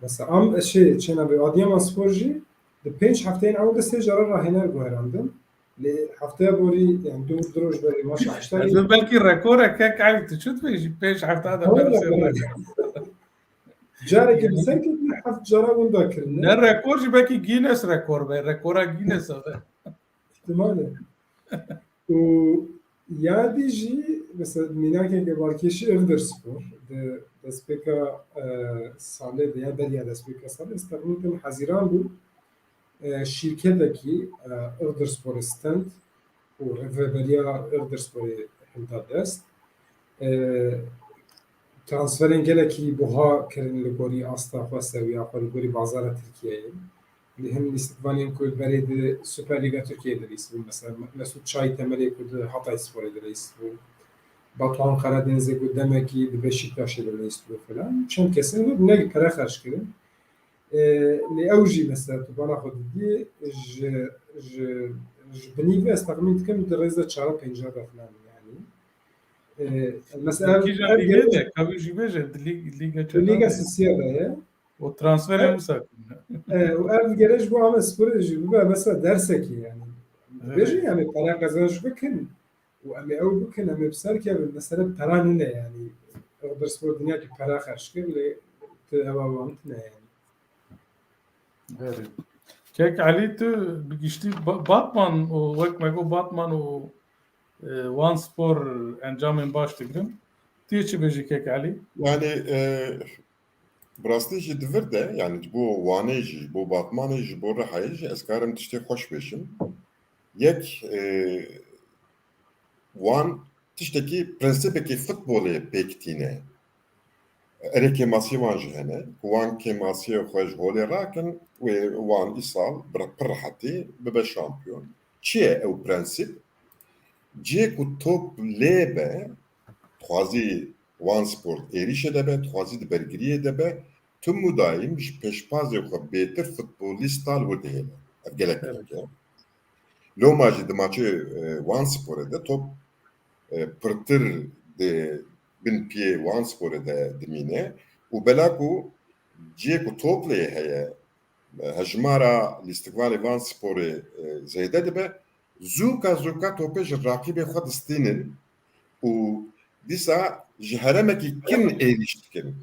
Mesela am, e, şey, çêna be Adiyaman Spor jî di pênc hefteyên ewil de sê cara rahêner guherandin. Lê hefteya borî, yani du, du roj berê maça heşta Ez ê belkî rekor e, Kek Elî, tu çi dibêjî? Pênc hefta de Tamam, berse tamam. rekor. Carekê bi ser ketine heft cara winda kirine. Ne rekor jî, belkî Guinness rekor be. Rekora Guinness e be. Ihtimal e. Û ya dî jî, mesela mînakeke balkêşî Iğdır Spor. Di destpêka, e, salê de ya beriya destpêka salê, ez texmîn dikim Hezîran bû. E, şîrketekî, e, Iğdır Sporê stend û rêveberiya Iğdır Sporê hilda dest. E, transferên gelekî buha kirin li gorî asta xwe, sewiya xwe, li gorî bazara Tirkiyeyê. Li hin lîstikvanên ku berê di Süper Lîga Tirkiyeyê de lîst bû. Mesela Mesut Çaytemelê ku di Hatay Sporê de lîst bû. Batuhan Karadenizê ku demekî di Beşiktaşê de lîst bû filan. Çend kesên ku ne pere xerc kirin. E, lê ew jî mesela tu bana xwe didî ji, ji, ji binî ve ez texmîn dikim di rêza çara pênca de filan yani. E, mesela ev, Kîja ev lîgê gerek, de, ka wî jî bêje, di lîg-, lîga di çanda lîga de. Sisiya de ye. O transferê Ev, wisa kirine. E, û ev gerek ji bo Amedsporê jî bibe mesela dersekê yani. Evet. Bêjin yani para qezenç bikin. Û em ê ew bikin, em ê bi ser kevin. Mesele pera nine yani. Iğdır Spor dinya ki pera xerc kir, lê tu ewa wan tine yani. Belê. Kek Elî, tu bi giştî Ba-, Batman û wek me got Batman û, e, Wan Spor encamên baş digirin. Tu yê çi bêjî Kek Elî? Yani, e, bi rastî jî di vir de, yani ji bo Wanê jî, ji bo Batmanê jî, ji bo Rihayê jî ez karim tiştê xweş bêjim. Yek, e, wan tiştekî prensîpekî futbolê pêk tîne. Erê kêmasiyê wan jî hene, ku wan kêmasiyê xwe ji holê rakin, wê wan îsal bi pir rehetî bibe şampiyon. Çi ye ew prensîp? Cihê ku top lê be, dixwazî Wan Sport êrîşê de be, dixwazî di bergiriyê de be, tim û daîm ji pêşbazê xwe bêtir futbolîsta li wir dihêle. Ev gelek Evet. girîng e. Loma jî di maçê, e, Wan Sporê de top, e, pirtir di bin piyê Wan Sporê de dimîne û bela ku cihê ku top lê heye, e, hejmara lîstikvanê Wan Sporê, e, zêde dibe, zûka zûka topê ji raqîbê xwe distînin û dîsa ji heremekî kin êrîş dikin.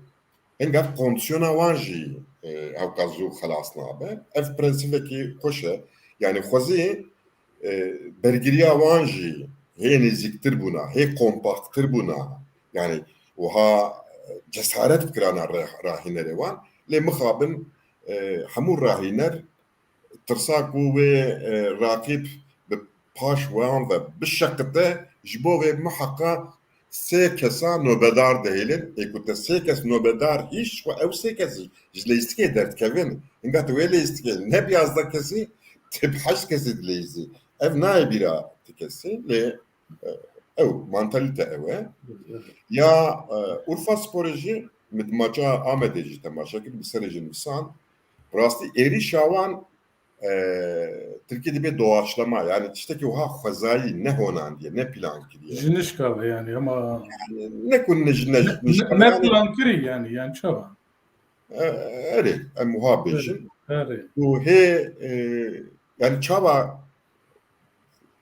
Hingav kondisyona wan jî, e, hewka zû xelas nabe. Ev prensîpekî xweş e. Yani xwezî, e, bergiriya wan jî hê nêzîktir bûna, hê kompakttir bûna. Yani wiha, e, cesaret bikirana re-, rahînerê wan. Lê mixabin, e, hemû rahîner tirsa ku wê, e, raqîb bi paş wan ve bişeqite, ji bo vê muheqa sê kesa nobedar dihêlin. Ê ku te sê kes nobedar hîş, xwe ew sê kes ji leyîstikê derdikevin. Hinga tu wê leyîstikê neb yazdeh kesî, Tê bi heşt kesê dileyîzî. Ev nayê bîra ti kesê, lê, e, ew, mantalîte ew e. Ya, e, Urfa Sporê jî, min di maça Amedê jî temaşe kir, bi serê jî nivîsand. Bi rastî êrîşa wan, e, Tirkî dibê doğaçlama, yani tiştekî wiha xwezayî, ne honandiye, ne plan kiriye. Ji nişka ve yani, ama Yani ne ku ne ji, ne, ne, ne, nişka ne yani. Plan kirî yani, yani çawa? E, erê, em wiha bêjin. Erê, erê. Û hê, e, yani çawa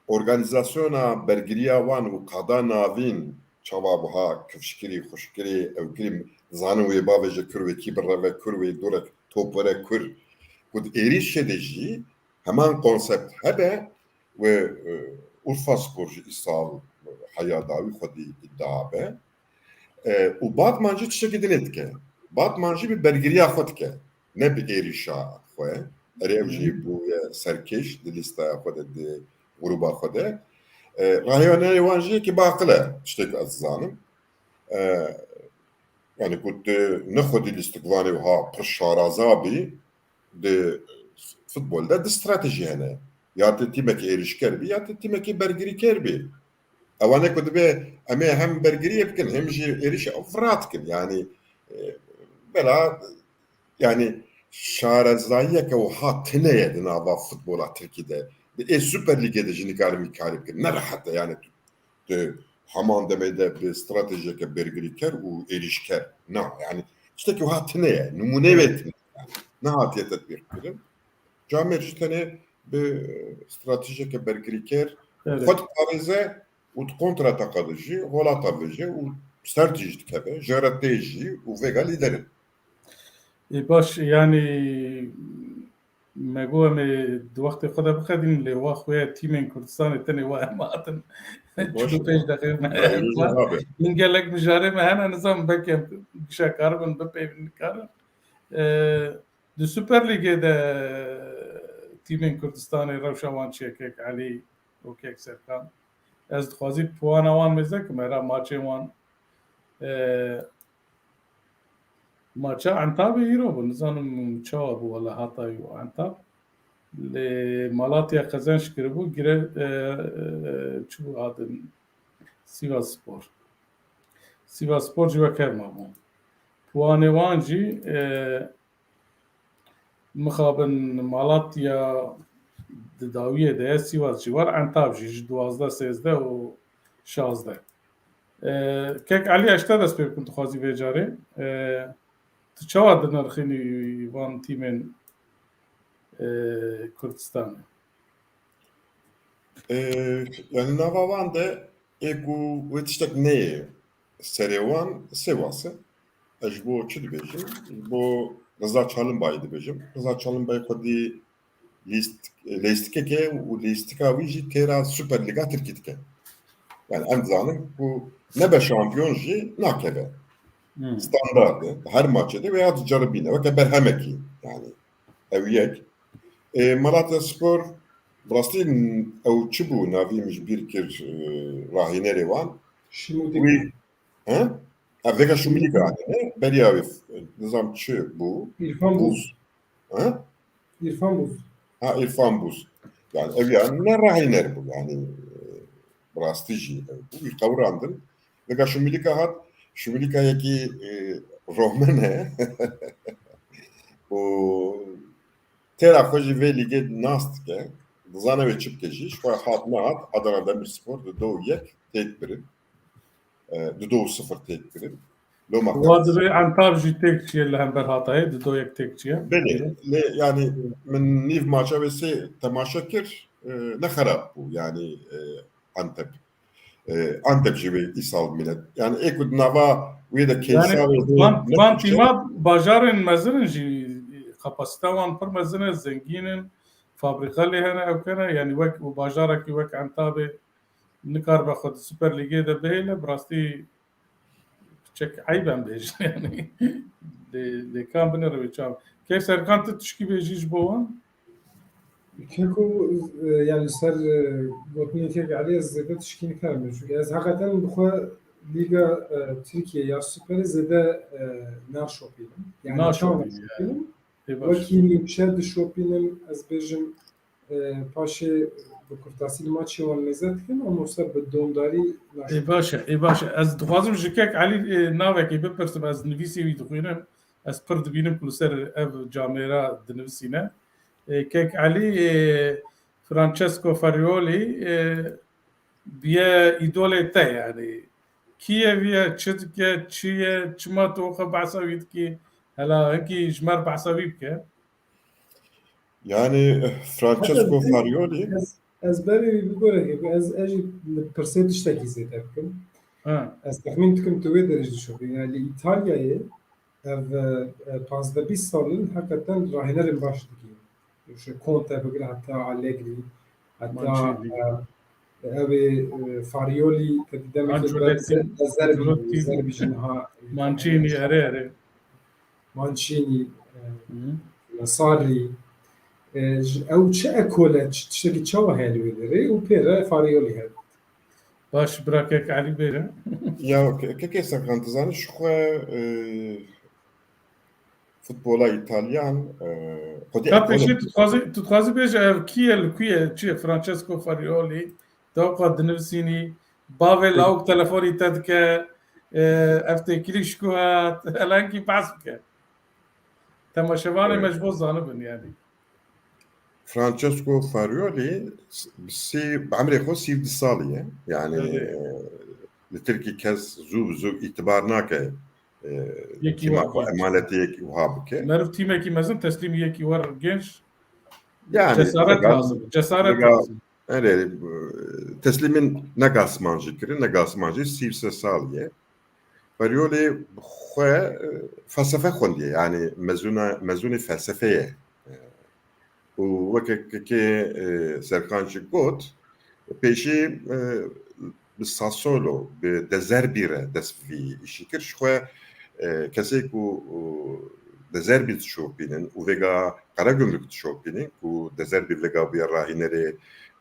organîzasyona bergiriya wan û qada navîn çawa wiha kifşkirî, xuşkirî, ewkirî, zanin wê bavêje kur wê kî bireve kur wê dorek topere kur. Ku di êrîşê de jî heman konsept hebe wê, e, Urfa Spor jî îsal heya dawî xwedî îdia be. E, û Batman jî tiştekî dinê dike. Batman jî bi bergiriya xwe dike. Ne bi êrîşa xwe. Erê ew jî bûye serkêş di lîsteya xwe de, di grûba xwe de. E, rahiyaneyê wan jî yekî baqil e, tiştek ez dizanim. E, yani ku tu ne xwedî lîstikvanê wiha pir şaraza bî, di futbol de di stratejî hene. Ya tu tîmekî êrîşker bî, ya tu tîmekî bergirîker bî. Ewane ku dibe em ê hem bergiriyê bikin, hem jî êrîşê ew vira dikin. Yani, e, bela, yani şarezayiyeke wiha tune ye di nava futbola Tirkî de. Di ê Super Lîgê de jî nikarin vî karî bikin. Ne rehet e yani tu, tu heman demê de bi stratejiyeke bergirîker û êrîşker. Na, yani tiştekî wiha tune ye. Nimûneyê wê tune ye. Yani, nehatiye tetbîq kirin. Camêr jî tenê bi stratejiyeke bergirîker Evet. xwe diparêze û di kontrataka de jî, holata vêje û ser jî dikeve, jeretê jî û vêga lîder in. Ê, baş, yani, me got em ê di wextê xwe de biqedînin, lê wa xuya tîmên Kurdistanê tenê wa em hatin. Baş. Çil û pênc deqê me Baş, nabe. Min gelek mijarê me hene, nizam belkî em gişa karibin bipeyvin nikarin. Ee, Di Super Lîgê de tîmên Kurdistanê rewşa wan çi ye, kek Elî û kek Serkan? Ez dixwazî puana wan mêze kim, hera maçên wan, e, maça Entabê îro bû, nizanim çawa bû, wele Hatay û Entab. Lê Malatya qezenç kiribû, gire, e, e, çi bû adin? Sivas Spor. Sivas Spor jî wek hev mabû. Puanê wan jî, e, Mixabin Malatya di dawiyê de ye, Sîwas jî war, Entab jî ji duwazdeh, sêzdeh û şazdeh. E, kek Elî, ez ji te dest pê bikim, dixwazî vê carê. E, tu çawa dinirxînî van tîmên, e, Kurdistanê? E, yani nava wan de ê ku wê tiştek neyê serê wan Sêwas e. Ez ji bo çi dibêjim? Ji bo Riza Çalinbayî dibêjim. Riza Çalinbayî xwedî lîst-, lîstikeke û lîstika wî jî têra Super Lîga Tirkî dike. Yani em dizanin ku nebe şampiyon jî nakeve. Hmm. Standard e. Her maçê de wê ya diceribîne. Weke berhemekî yani. Ew yek. E, Malatya Spor, bi rastî ew çi bû, navî min ji bîr kir, e, rahînerê wan? Şimûdî. Wî, he? Ha, vêga Şimûdî anîne, beriya wê, nizam çi bû? Îrfan Bûz. Bûz. He? Îrfan Bûz. Ha, Îrfan Bûz. Yani ev yani ne rahîner bû yani, e, bi rastî jî ew bû, wî qewirandin. Vêga Şimûlîka hat, Şimûlîka yekî, e, romen e. Û têra xwe jî vê lîgê nas dike. Dizane wê çi bike jî. Ji xwe hat nehat, Adana Demirspor di do yek têk birin. E, di do sifir têk birin. Loma Wa qas- divê Entab jî têk çiye li hember Hatayê, di do yek têk çiye. Belê, lê yani min nîv maça wê sê temaşe kir, e, ne xerab bû yani, e, Antep. E, Antep jî wê îsal milet. Yani ê ku di nava wê de Yani keysa wê van, ne van tîma bajarên mezin in jî, kapasite wan pir mezin e, zengîn in, fabrîka lê hene ew kene, yani wek û bajarekî wek Entabê nikaribe xwe di Super Lîgê de bihêle, bi rastî çek eyb em bêjin yani. Lê, lê kan binêre wê çav. Kek Serkan, tu tişkî bêjî ji bo wan? Keko, e, yani ser, e, gotinê kek Elî ez zêde tişkî nikarim. Çünkü ez hakikaten bi xwe Lîga, e, Tirkiye ya Superê zêde, e, naşopînim. Yani Naşopînim, çawa yani. Naşopînim? Ê baş. Wekî nîmşe dişopînim, ez bêjim, e, paşê bi kurtasî li maçê wan mêze dikin, ama wisa bi domdarî naşê. Ê baş e, ê baş e. Ez dixwazim ji kek Elî, e, navekê bipirsim, ez nivîsê wî dixwînim. Ez pir dibînim ku li ser ev camêra dinivisîne. E, kek Elî, e, Francesco Farioli, e, biye îdolê te yani. Kî ye viye, çi dike, çi ye, çima tu xwe behsa wî dikî? Hela hinkî ji me re behsa wî bike. Yani Francesco Farioli. Ez, ez berê wî bigore, ez, ez jî li pirsê tiştekî zêde bikim. Ha. Ez texmîn dikim tu wê derê jî dişopî. Yani li Îtalyayê ev, e, e, pazdeh bîst sal in heqeten rahênerên baş dikî. Ji Conte bigire heta Allegri, heta, Mancini. E, ew ê, e, Farioli, te dî demekê Ancelotti, Zerbi, Ancelotti. Zerbi jî niha, e, Mancini, erê, erê. Mancini, e, Sarri, e, ji, ew çi ekol e, çi tiştekî çawa heye li wê derê û pê re Farioli heye. Baş, bira kek Elî bêre. Ya, ke-, kekê Serkan, tu zanî ji xwe, e, futbola Îtalyan, e, xwedî Ka ekol e. Pêşî tu dixwazî, tu dixwazî bêje ev kî ye, li ku ye, çi ye, Francesco Farioli, te weka dinivisînî, bavê lawik telefonî te dike, e, ev têkilî ji ku hat, hela hinkî behs bike. Temaşevanê me ji bo zanibin yani. Francesco Farioli bi sî, bi emrê xwe sî û du salî ye. Yani, e, li Tirkî kes zû bi zû îtibar nake, e, tîma xwe emanetê yekî wiha bike. Meriv tîmekî mezin teslîmî yekî wer genç. Yani, cesaret lazim. Cesaret lazim. Erê, e, teslîmîn ne gasman jî kirin, ne gasman jî sî û sê salî ye. Farioli xwe, e, felsefe xwendiye, yani mezûna, mezûnê felsefê ye. E, û weke kekê, e, Serkan jî got, pêşî, e, bi Sassuolo, bi De Zerbi re dest bi vî îşî kir. Ji xwe, e, kesê ku, û, De Zerbi dişopînin û vêga Karagümrük dişopînin, ku De Zerbi vêga bûye rahînerê,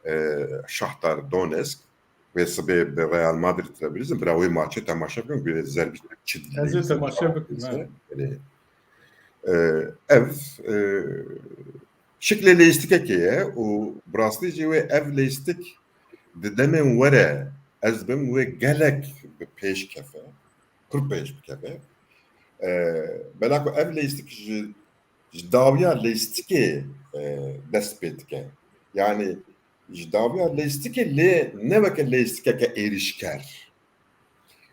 e, Şahtar Donetsk, wê sibê bi Real Madrid re bilîzin, bira wê maçê temaşe bikin, ku De Zerbi çi. Ez ê temaşe bikim, he. Erê. E, ev, e, şiklê leyîstikekê ye û bi rastî jî wê ev leyîstik di demên were, ez dibim wê gelek bi pêş keve, pir pêş bikeve. E, bela ku ev leyîstik ji, ji dawiya leyîstikê, e, dest pê dike. Yani ji dawiya leyîstikê lê ne weke leyîstikeke êrîşker.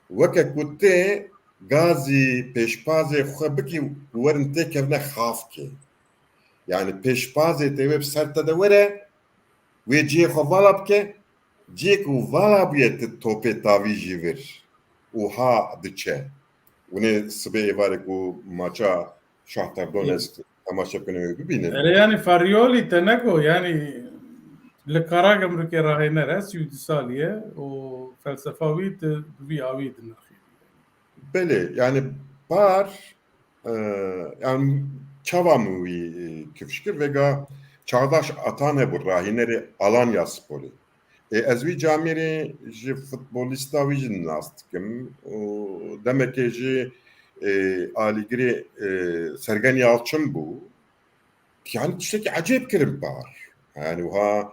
Weke ku tê gazî pêşpazê xwe bikî û werin têkevine xafkê. Yani pêşpazê tê wê bi ser te de were, wê cihê xwe vala bike, cihê ku vala bûye tu topê tavî jî vir û ha diçe. Winê sibê êvarê ku maça Şahtar Donetsk temaşe bikin û bibînin. Erê, yani Farioli te neko, yani li Karagümrükê rahêner e, sî û du salî ye û felsefa wî tu bi vî awî dinirxî. Belê, yani par, e, yani çawa min wî, e, kifş kir, vêga Çağdaş Atan hebû, rahînerê Alanya Sporê. Ê, ez wî camêrê ji futbolîsta wî jî nas dikim û demekê jî, ê, alîgirê, ê, Sergen Yalçın bû. Yani tiştekî ecêb kirin par. Yani wiha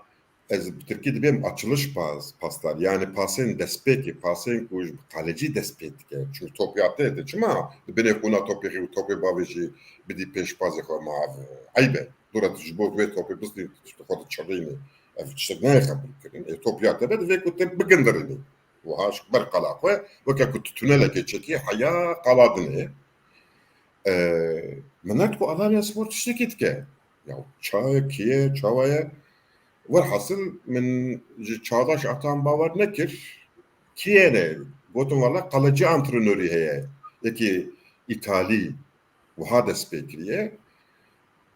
ez bi tirkî dibêm açılış pas, paslar. Yani pasên destpêkê, pasên ku ji bi kalecî dest pê dike. Çünkü topya te de çima di binê qûna topê xwe û topê bavê jî bidî pêşpazê xwe, ma ev eyb e. Dora tu ji bo vê topê bistî, tu xwe diçirînî. Ev tiştek nayê qebûlkirin. Ê, top ya te be, divê ku te bigindirinî. Wiha ji ber qala xwe, weke ku tu tunelekê çekî, heya qala din e. E, min nedigot Alanya Spor tiştekî dike. Ya çawa ye, kî ye, çawa ye? Werhasil min ji Çağdaş Atan bawer nekir. Kî ye ne? Gotim, wala kalecî antrenorî heye. Yekî Îtalî. Wiha dest pê kiriye.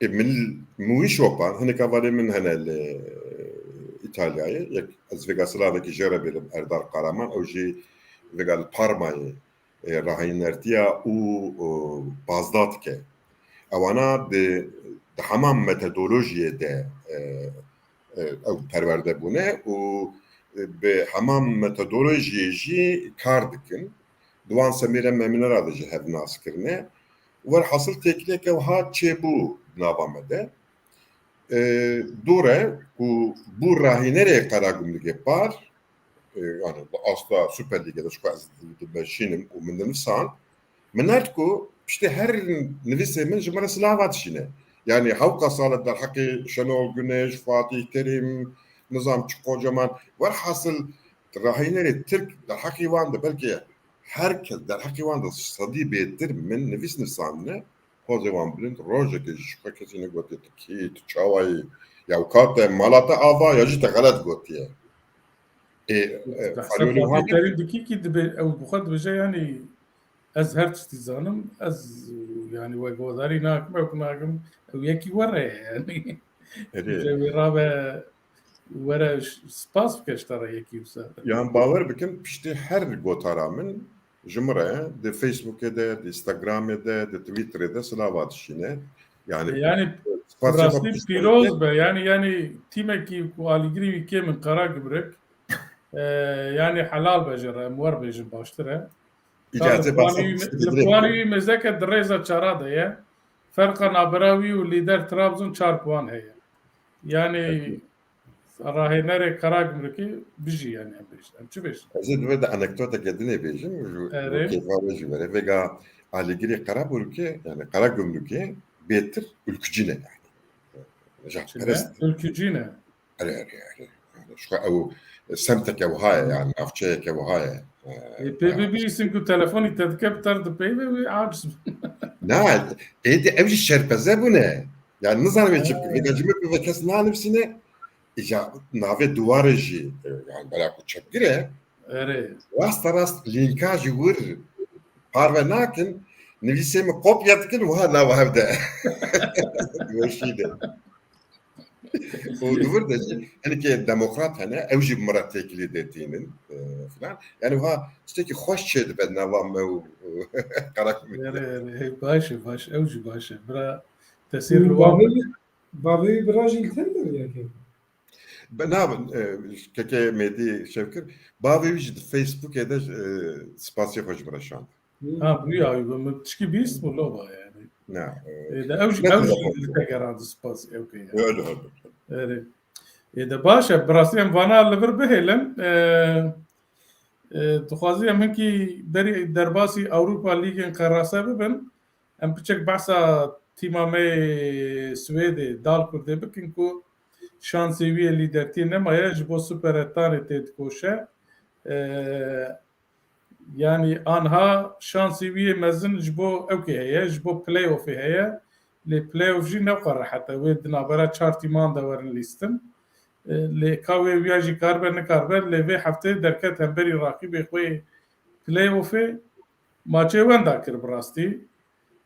Ê, min, min wî şopan, hinek hevalê min hene li Îtalyayê. Yek, ez vêga silavekî jê re bêlim, Erdal Karaman, ew jî vêga li Parmayê, e, rahînertiya û, e, pazda dike. Ewana di, di heman metodolojiyê de, e, e, ew perwerde bûne û, e, bi heman metodolojiyê jî kar dikin. Di wan Semîre Memîne re de jî hev nas kirine. Werhasil têkileke wiha çêbû di nava me de. E, dûr e ku bû rahînerê Karagümrükê par, e, yani di asta Süper Lîgê de ji ku ez dimeşînim û min dinivîsand, min nerd ku piştî her nivîsê min ji min re silava dişîne. Yani hewqa sal e derheqê Şenol Güneş, Fatih Terim, nizam çi Kocaman. Werhasil rahînerê Tirk derheqê wan de belkî her kes derheqê wan de sedî bêtir min nivîs nivîsandine. Pozê wan bilind, rojekê jî ji xwe kesî negotiye tu kî, tu çawa yî, ya ka te mala te ava ya jî te xelet gotiye. Ê, e, Te hesab Faryolê Fatih Terim dikî kî dibe, ew bi xwe dibêje, yanî ez her tiştî zanim, ez, yanî we guhdarî nakim, ew nakim, ew yekî were ye, yanî. Erê. Dibêje wê rabe, were ş-, spas bike ji te re yekî wisa. Yan bawer bikin, piştî her gotara min ji min re di Facebookê de, di Instagramê de, di Twitterê de silava dişîne. Yani, yani, spasiya rastî pîroz be. Yani, yani tîmekî ku alîgirî wî kêm in Karagümrük, e, yani helal be ji re, em wer bêjin baştir e. Îcazê li Kwanî, li Kwanî wî mêzeke di rêza çara de ye. Ferqa nabera wî û lîder Trabzon çar puan heye. Yani, Rahênerê Karagümrükê bijî, yani em bêjin. Em çi bêjin? Ez ê divê de anekdoteke dinê bêjim, ji Erê. Kêfa we jî were. Vêga alîgirê Karagümrükê, yani Karagümrükê bêtir ülkücî ne yani. Çi ne? Ülkücî ne? Erê, erê, erê. Yani şu ew semteke wiha ye, yani navçeyeke wiha ye. Ee, Ê, pê bibî, îsim ku telefonî te dike bi ter dipeyve wê aciz. Na, ê de ew jî şerpeze bûne. Yani nizanim çi bike. Vêga ji min ve kes nanivîsîne. Îca navê duwarê jî, e, yani bela ku çepgir e. Erê. Rasta rast lînka ji wir parve nakin, nivîsê min kopya dikin, wiha nava hev de. Weşî de. Û di wir de jî, hinekê demokrat hene, ew jî bi min re têkilî dê tînin, e, filan. Yani wiha tiştekî xweş çê dibe nava me û, û Karagümrük. Erê, erê, baş e, baş, ew jî baş e. Bira tesîr li wan bavê, bavê bira jî li te de yekê. Be-, na, e, kekê Mêdî Şevkir, bavê wî jî di Facebookê de, e, spasiyê xwe ji min re şand. Ha, bu ya, bu tişkî bîst bu loba yani. Na, e, E, de ew jî, ne ew jî telefon. Li te gerandi spas, ew ke ya. Öyle oldu. Erê. E, de baş e, bi rastî em vana li vir bihêlin. E, e, dixwazî em hinkî berî derbasî Ewropa Lîgên qerase bibin. Em piçek behsa tîma me yê Swêdê, Dalkurdê bikin ku şansê wî yê lîdertiyê nemaye, ji bo Super Etanê tê dikoşe. E, yanî anha şansê wî yê mezin ji bo ewkê heye, ji bo playoffê heye. Lê playoff jî ne wisa rehet e. Wê di navbera çar tîman de werin lîstin. E, lê ka wê wiya jî karibe nikaribe, lê vê hefteyê derket hemberî raqîbê xwe yê playoffê. Maçê wenda kir bi rastî.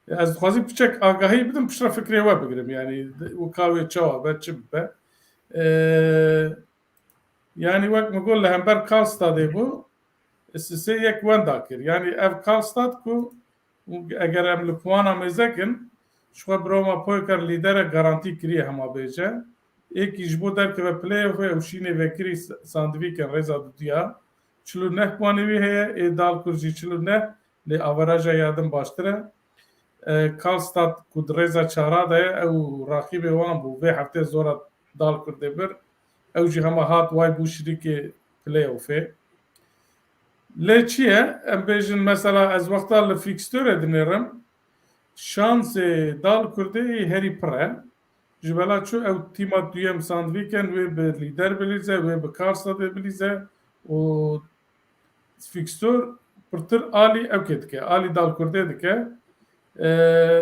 Ez dixwazim piçek agahî bidim, piştre fikrê we bigirim. Yanî û ka wê çawa be, çi bibe. Ee, yanî wek min got, li hember Karlstadê bû, sisê yek wenda kir. Yanî ev Karlstad ku eger em li puana mêze kin, ji xwe Broma Poker lîdere garantî kiriye hema bêje. Êkî ji bo derkeve playoffê ew şînê vekirî Sandviken rêza dudiya. Çil û neh puanê wî heye, ê Dalkur jî çil û neh, lê averaja ya din baştir e. E, Karlstad ku di rêza çara de ye, ew raqîbê wan bû, vê heftê zora Dalkur dê bir. Ew jî hema hat way bû şirîkê playoffê. Lê çi ye? Em bêjin mesela ez wexta li fixture dinêrim, şansê Dalkurdê herî pir e. Ji bela çu ew tîma duyem Sandviken wê bi lîder bilîze, wê bi Karlstadê bilîze û fixture pirtir alî ewkê dike, alî Dalkurdê dike. E,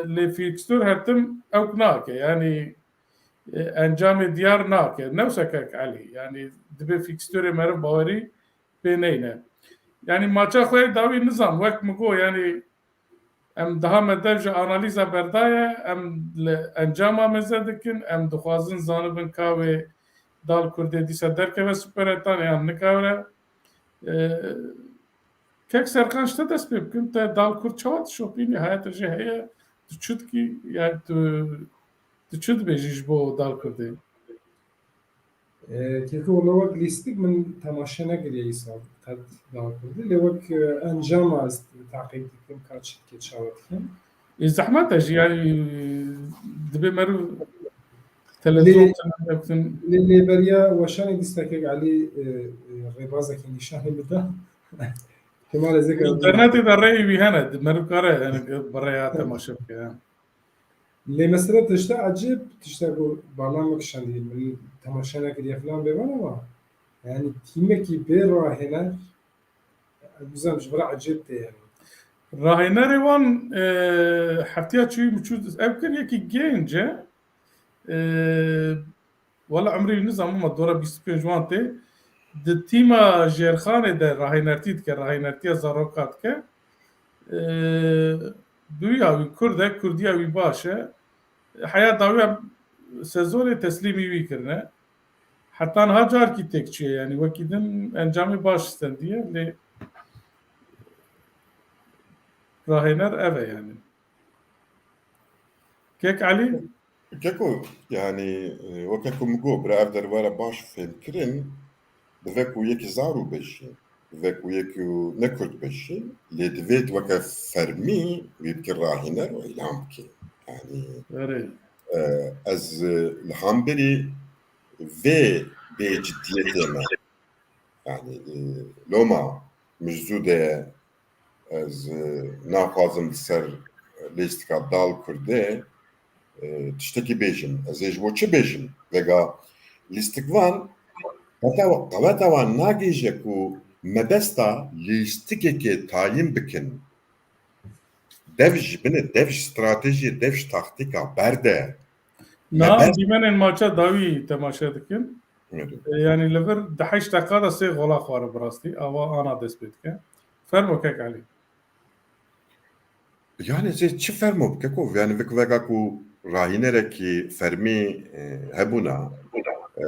lê fixture her tim ewk nake, yanî, e, encamê diyar nake. Ne wisa kek Elî, yanî dibê fixturê meriv bawerî pê neyne. Yanî maça xwe yê dawî nizam, wek min got, yanî em daha me dev ji analîza berdaye, em li encama mêze dikin, em dixwazin zanibin ka wê Dalkurdê dîsa derkeve Super Etan yan nikare. E, kek Serkan, ji te dest pê bikim, te Dalkurd çawa dişopînî, haya te jê heye, tu çi dikî, yani tu, tu çi dibêjî ji bo Dalkurdê? E, keko, wela wek lîstik min temaşe nekiriye îsal qet Dalkurdê, lê wek, e, encama ez taqîb dikim, ka çi dike, çawa dikim. E, zehmet e jî, yani, dibê meriv Televizyon, lê, televizyon. Lê, lê beriya weşanê dîstekek Elî, e, e, rêbazekî nîşanî bida. Kemal Ezek abi. Înternetê de rêyê wî hene, di meriv kare, yani, bi rêya temaşe bike, ya. Lê mesela tişta ecêb, tişta ku barna min kişandî, min temaşe nekiriye filan bêvan ama, yani, tîmekî bê rahêner, ez bizam ji vira ecêb tê, yani. Rahênerê wan, e, heftiya çûyî min çû ev kir, yekî gênc e, e, wela emrî wî nizam ama dora bîst û pênc wan tê. Di tîma Jêrxanê de rahênertî dike, rahênertiya zaroka dike. E, bi wî ya wî Kurd e, Kurdiya wî baş e. Heya dawiya sezonê teslîmî wî kirine. Heta niha carkî têk çûye, yani wekî din encamê baş stendiye, lê rahêner ev e yani. Kek Elî? Keko, yani, e, weke ku min got, bira ev derwara baş fêhm kirin, divê ku yekî zaro be jî, divê ku yekî ne Kurd be jî, lê divê weke fermî wî bike rahîner û îlan bike. Yani, Erê. e, ez, e, li hemberî vê bêciddiyetê me. Yani, e, loma min ji zû de ez, e, naxwazim li ser lîstika Dal Kurdê, e, tiştekî bêjim. Ez ê ji bo çi bêjim? Vega lîstikvan qeweta, qeweta wan nagihîje ku mebesta lîstikekê tayin bikin. Dev ji bin e, dev ji stratejiyê, dev ji taktîka berde. Niha em dîmenên maça dawî temaşe dikin. Evet. E, yani li vir di heşt deqa de sê gola xwarin bi rastî. Awa ana dest pê dike. Fermo kek Elî. Yani sê çi fermo bike ku, yani vek-, veka ku rahînerekî fermî, e, hebûna, e,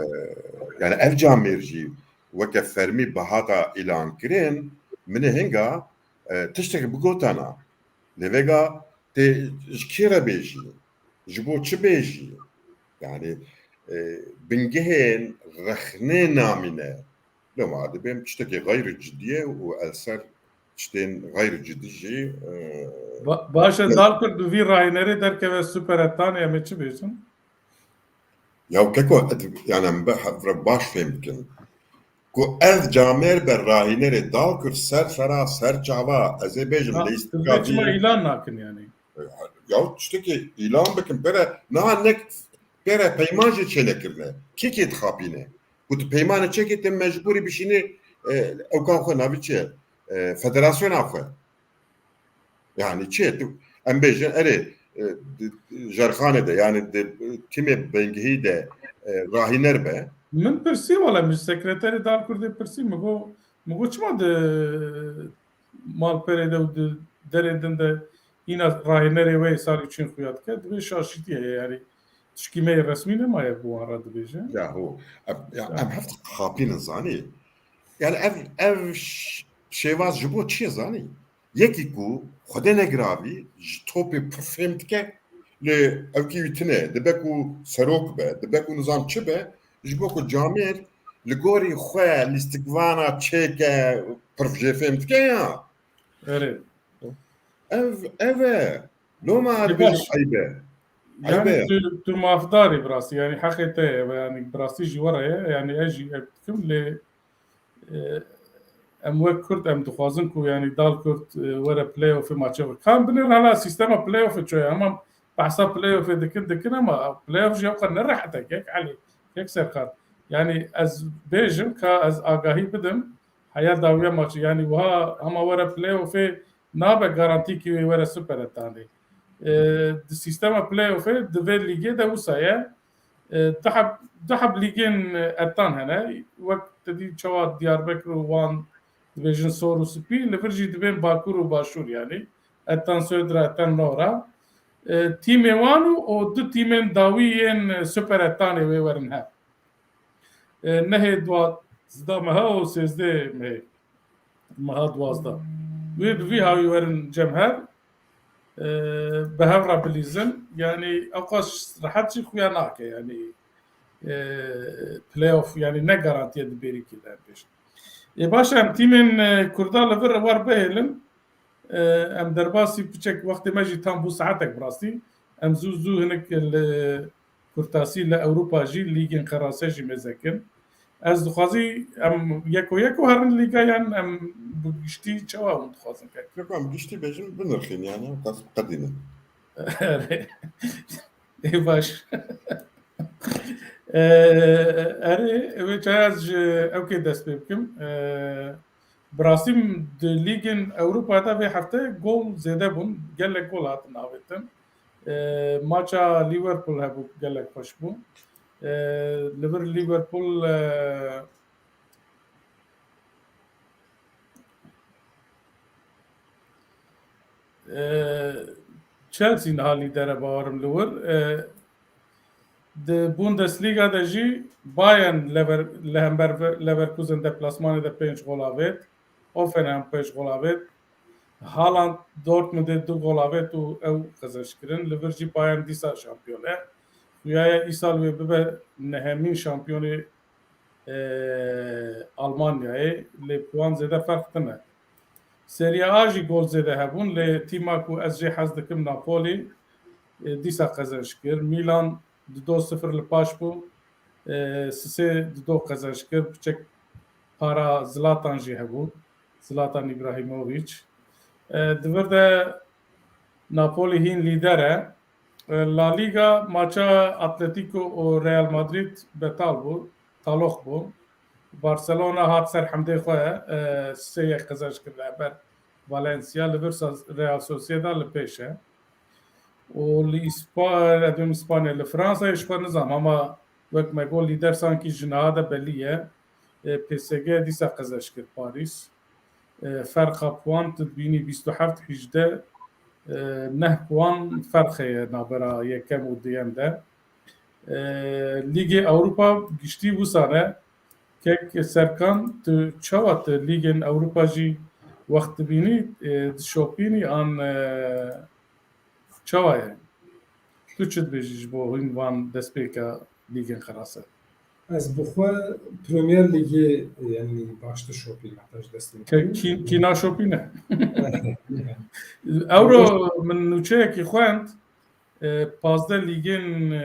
yani ev camêr jî weke fermî bihata îlan kirin, min ê hinga, e, tiştekî bigotana. Lê vega tê ji kê re bêjî? Ji bo çi bêjî? Yani, e, bingehên rexnê namîne. Loma dibêm tiştekî xeyr cidî ye û el ser tiştên xeyr cidî jî, e, Ba-, baş e, Dal Kurd bi vî rahînerê derkeve Super Ettanê, em ê çi bêjin? Ya keko, yani em be-, hevre baş fêm bikin. Ku ev camêr be rahînerê Dal Kurd ser sera, ser çava, ez ê bêjim, Ha, lîstika tu çima îlan nakin yani? Ya tiştekî îlan bikin, pere, niha nek, pere peyman jî çênekirine. Kî kê dixapîne? Ku tu peymanê çekê te mecbûrî bişînî, e, ewka xwe navî çi ye? E, federasyona xwe. Yani çi ye? Tu, em bêjin, erê, e, di, di, Jêrxanê de, yani di, tîmê bingehî de, e, rahîner be. Min pirsî, wele min ji sekreterê Dal Kurdê pirsî, min got, min got, çima di malperê de û di derên din de hîna rahînerê wê salî çîn xuya dike? Dibê şaşîtî heye, yani tişkî me yê resmî nemaye bi wan re dibêje. Yahu, em, ya, Ya. em heft xapînin zanî. Yani ev, ev ş-, şêwaz ji bo çi ye zanî? Yekî ku Xwedê negiravî ji topê pir fêm dike, lê ewkî wî tune, dibe ku serok be, dibe ku nizam çi be, ji bo ku camêr li gorî xwe lîstikvana çêke, pir jê fêm dike ya. Erê. Ev, ev e. Loma Ê, dibêjim baş. Eyb e. Eyb Yani e. tu, tu mafdar î bi rastî, yani heqê te ye, yani bi rastî jî we re ye, yani ez jî ev dikim lê, e, em wek Kurd em dixwazin ku yani Dal Kurd, e, were playoffê maçê xwe. Kan binêrin hala sîstema playoffê çi ye, hema behsa playoffê dikin, dikin ama playoff jî ewqas ne rehet e, kek Elî, kek Serkan. Yani ez bêjim ka ez agahî bidim, heya dawiya maçê, yani wiha hema were playoffê nabe garantî ki wê were Super Ettanê. E, di sîstema playoffê di vê lîgê de wisa ye. E, du heb, du heb lîgên Ettan hene. Wek te dî çawa Diyarbekir û Wan dibêjin sor û spî, li vir jî dibên Bakur û Başûr yani. Ettan Södra, Ettan Nora. E, tîmê wan û, û du tîmên dawî yên Super Ettanê wê werin hev. E, nehê duwazdeh meha û sêzdeh mehê, meha duwazdeh. Wê bi vî hawî werin cem hev, e, bi hev re bilîzin. Yani ewqas rehet jî xuya nake. Yani, e, playoff yani ne garantiye di bêrîkî de pêş. Ê baş e, em tîmên, e, Kurda li vir war bihêlin. E, em derbasî piçek wextê me jî tam bû saetek bi rastî. Em zû zû hinek li kurtasî li Ewropa jî lîgên qerase jî mêze kin. Ez dixwazî em yeko yeko herin lîga yan em bi giştî çawa hûn dixwazin kekin? Yeko em giştî bêjin binirxîn yani, qas qedînin. Erê. Ê baş. Ee, erê, wê çaya ez ji ewkê dest pê bikim. Ee, bi rastî di lîgên Ewropa de vê hefte gol zêde bûn. Gelek gol hatin avêtin. Ee, maça Liverpool hebû, gelek xweş bû. Ee, li vir Liverpool, ee, Ee, Chelsea niha lîder e, bawerim li wir. Ee, di Bundesliga de jî Bayern Lever-, li hember ve-, Leverkusen deplasmanê de pênc gol avêt. Hoffenheim pênc gol avêt. Haaland Dortmundê du gol avêt û ew qezenç kirin. Li vir jî Bayern dîsa şampiyon e. Xuya ye îsal wê bibe nehemîn şampiyonê e, Almanyayê, lê puan zêde ferq tine. Serie A jî gol zêde hebûn, lê tîma ku ez jê hez dikim Napoli, e, dîsa qezenç kir. Milan di do sifir li paş bû, e, sisê di do qezenç kir. Piçek para Zlatan jî hebû. Zlatan Ibrahimovic. E, di vir de Napoli hîn lîder e. La Liga maça Atletico û Real Madrid betal bû, taloq bû. Barcelona hat ser hemdê xwe, e, sê yek qezenc kir li hember Valencia, li vir sa-, Real Sociedad li pêş e. Û li Îspa-, ez dibêm Îspanya, li Fransayê ji xwe nizam, ama wek me got lîder sankî ji niha de belî ye. E, P S G dîsa qezenc kir Parîs. E, ferqa puan tu dibînî bîst û heft hejdeh, e, neh puan ferq heye navbera yekem û duyem de. E, Lîgê Ewropa giştî wisa ne. Kek Serkan, tu çawa tu Lîgên Ewropa jî wext dibînî, e, dişopînî an, e, çawa ye? Tu çi dibêjî ji bo hîn van destpêka lîgên qerase? Ez bi xwe Premier Lîgê, yanî, baş dişopînim, heta ji destê min. Ke kî, kî naşopîne? Ewro min nûçeyekî xwend, e, pazdeh lîgên, e,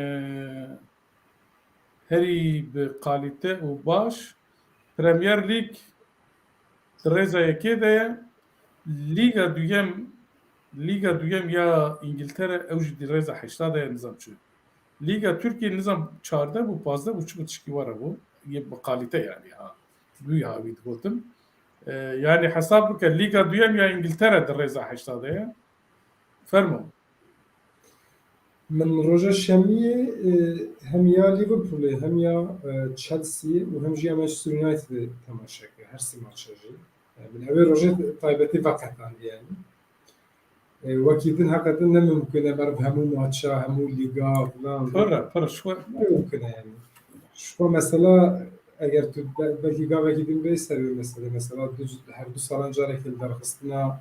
herî bi kalîte û baş, Premier League di rêza yekê de ye. Lîga duyem, Lîga duyem ya Îngiltere, ew jî di rêza heşta de ye, nizam çi. Lîga Tirkiyê nizam çardeh bû, pazdeh bû, çi bû, tişkî were bû. Yê bi kalîte yani ha. Dû ya wî digotin. E, yani hesab bike, Lîga duyem ya Îngiltere di rêza heşta de ye. Fermo. Min roja şemiyê, e, hem ya Liverpoolê, hem ya, e, Chelseayê û hem jî ya Manchester Unitedê temaşe kir. Her sî maça jî. E, min ew ê rojê taybetî veqetandî yani. E, wekî din heqetin ne mimkun e, ber hemû maça, hemû lîga, filan. Pir e, pir, ji xwe. Ne mimkun e yani. Ji xwe mesela eger tu be-, belkî gavekî din bê ser wê mesele. Mesela du, her du salan carekê li derxistina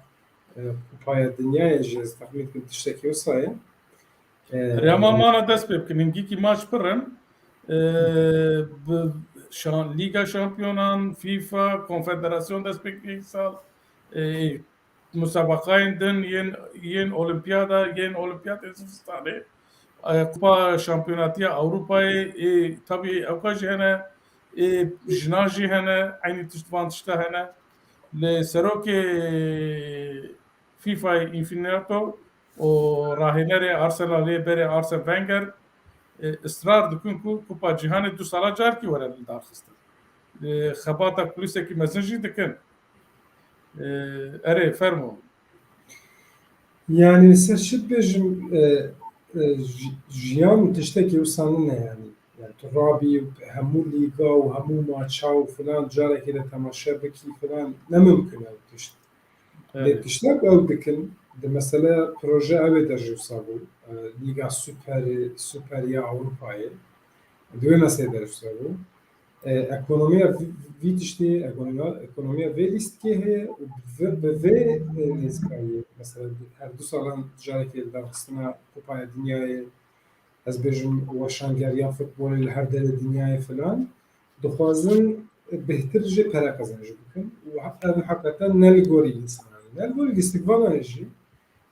e, Kupaya Dinyayê jî ez texmîn dikim tiştekî wisa ye. E, Rema mana dest pê bikin. Hingîkî maç pir in. E, bi şan-, Lîga Şampiyonan, FIFA, Konfederasyon dest pê kiriye îsal. E, musabaqayên din yên, yên Olimpiyada, yên Olimpiyatê Zivistanê. E, Kupa Şampiyonatiya Ewropayê, ê, tabî ewka jî hene, ê, jinan jî hene, eynî tişt van tişta hene. Lê serokê FIFAyê Infantino û rahênerê Arsenalê berê Arsene Wenger, e, israr dikin ku Kupa Cîhanê du sala carekî were lidarxistin. E, xebata kulîsekî mezin jî dikin. E, erê, fermo. Yani ser çi dibêjim, e, e, ji-, jiyan tiştekî wisa nîne yani. Yani tu rabî hemû lîga û hemû maça û filan carekê de temaşe bikî filan ne mimkun e ew tişt. Lê Evet. tiştek ew dikin, di mesele proje ew ê de jî wisa bû. E, Lîga Super, Super ya Ewropayê. Di wê meselê de jî wisa bû. E, ekonomiya vî, vî tiştê, ekonomiya, ekonomiya vê lîstikê heye û bi, bi vê, e, nêzikayê, mesela her du salan carekê li darxistina Kupaya Dinyayê, ez bêjim weşangeriya futbolê li her derê dinyayê filan, dixwazin bêhtir jê pere qezenc bikin û he-, ev heqeten ne li gorî însanan e. Ne li gorî lîstikvanan e jî.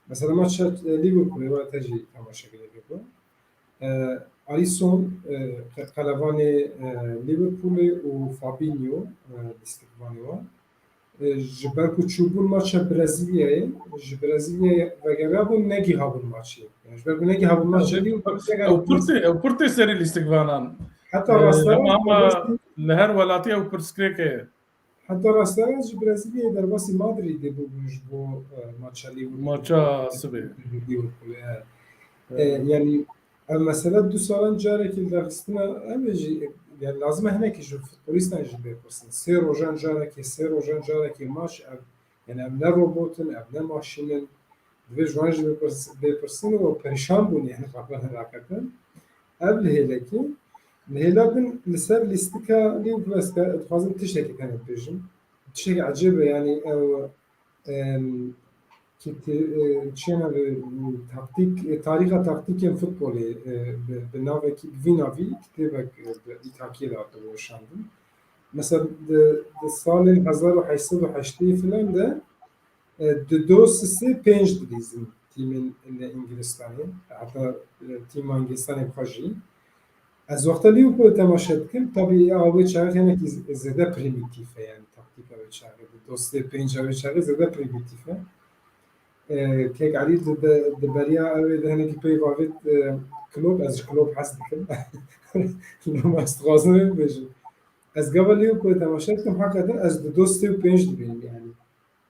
Mesela maça, e, Liverpoolê wa te jî temaşe kiriye bû. Alisson, e, qe-, qelevanê, e, Liverpoolê û Fabinho, e, lîstikvanê wan. E, ji ber ku çûbûn maça Brezîlyayê, ji Brezîlyayê vegeriyabûn, negîhabûn maçê. Yani ji ber ku negîhabûn maçê, Liverpool Ew pir tê, ew pir tê serî lîstikvanan. Heta E, rastdana ama, ama li her welatî ew pirsgirêk heye. Heta rastdana ji Brezîlyayê derbasî Madridê bûbûn ji bo, e, maça Liverpool. Maça sibê. Liverpoolê, e. E, Evet. yani ev mesele du salan carekî li derxistina ev ê jî, yani lazim e hinekî ji futbolîstan jî bê pirsin. Sê rojan carekê, sê rojan carekê maç ev, yani ev ne robot in, ev ne maşîn in. Divê ji wan jî bê pirs-, bê pirsin û perîşan bûn, yani xwe raketin. Ev li hêlekî. Li hêla din li ser lîstika Liverpool ez ke-, dixwazim tiştekî tenê bêjim. Tiştekî ecêb e, yani ew, em, ki ti-, e, çi ye navê, taktîk, e, tarîxa taktîkên futbolê, e, bi, bi navekî, bi vî navî kitêbek, e, bi îtalkiyê de hatiye weşandin. Mesela di, di salên hezar û heşt sed û heştê filan de, e, di do sisê pênc dilîzin tîmên li Îngilistanê, heta, e, tîma Îngilistanê bi xwe jî. Ez wexta Liverpoolê temaşe dikim, tabî a wê çaxê hinekî z-, zêde primîtîf e, yani taktîka wê çaxê, di do sisê pênc a wê çaxê zêde primîtîf e. E, Kek Elî di, di, di beriya ew ê de hinekî peyv avêt, e, Klopp, ez ji Klopp hez dikim. Loma ez dixwazim wê bibêjim. Ez gava Liverpoolê temaşe dikim, heqeten ez di do sisê û pênc dibînim, yani.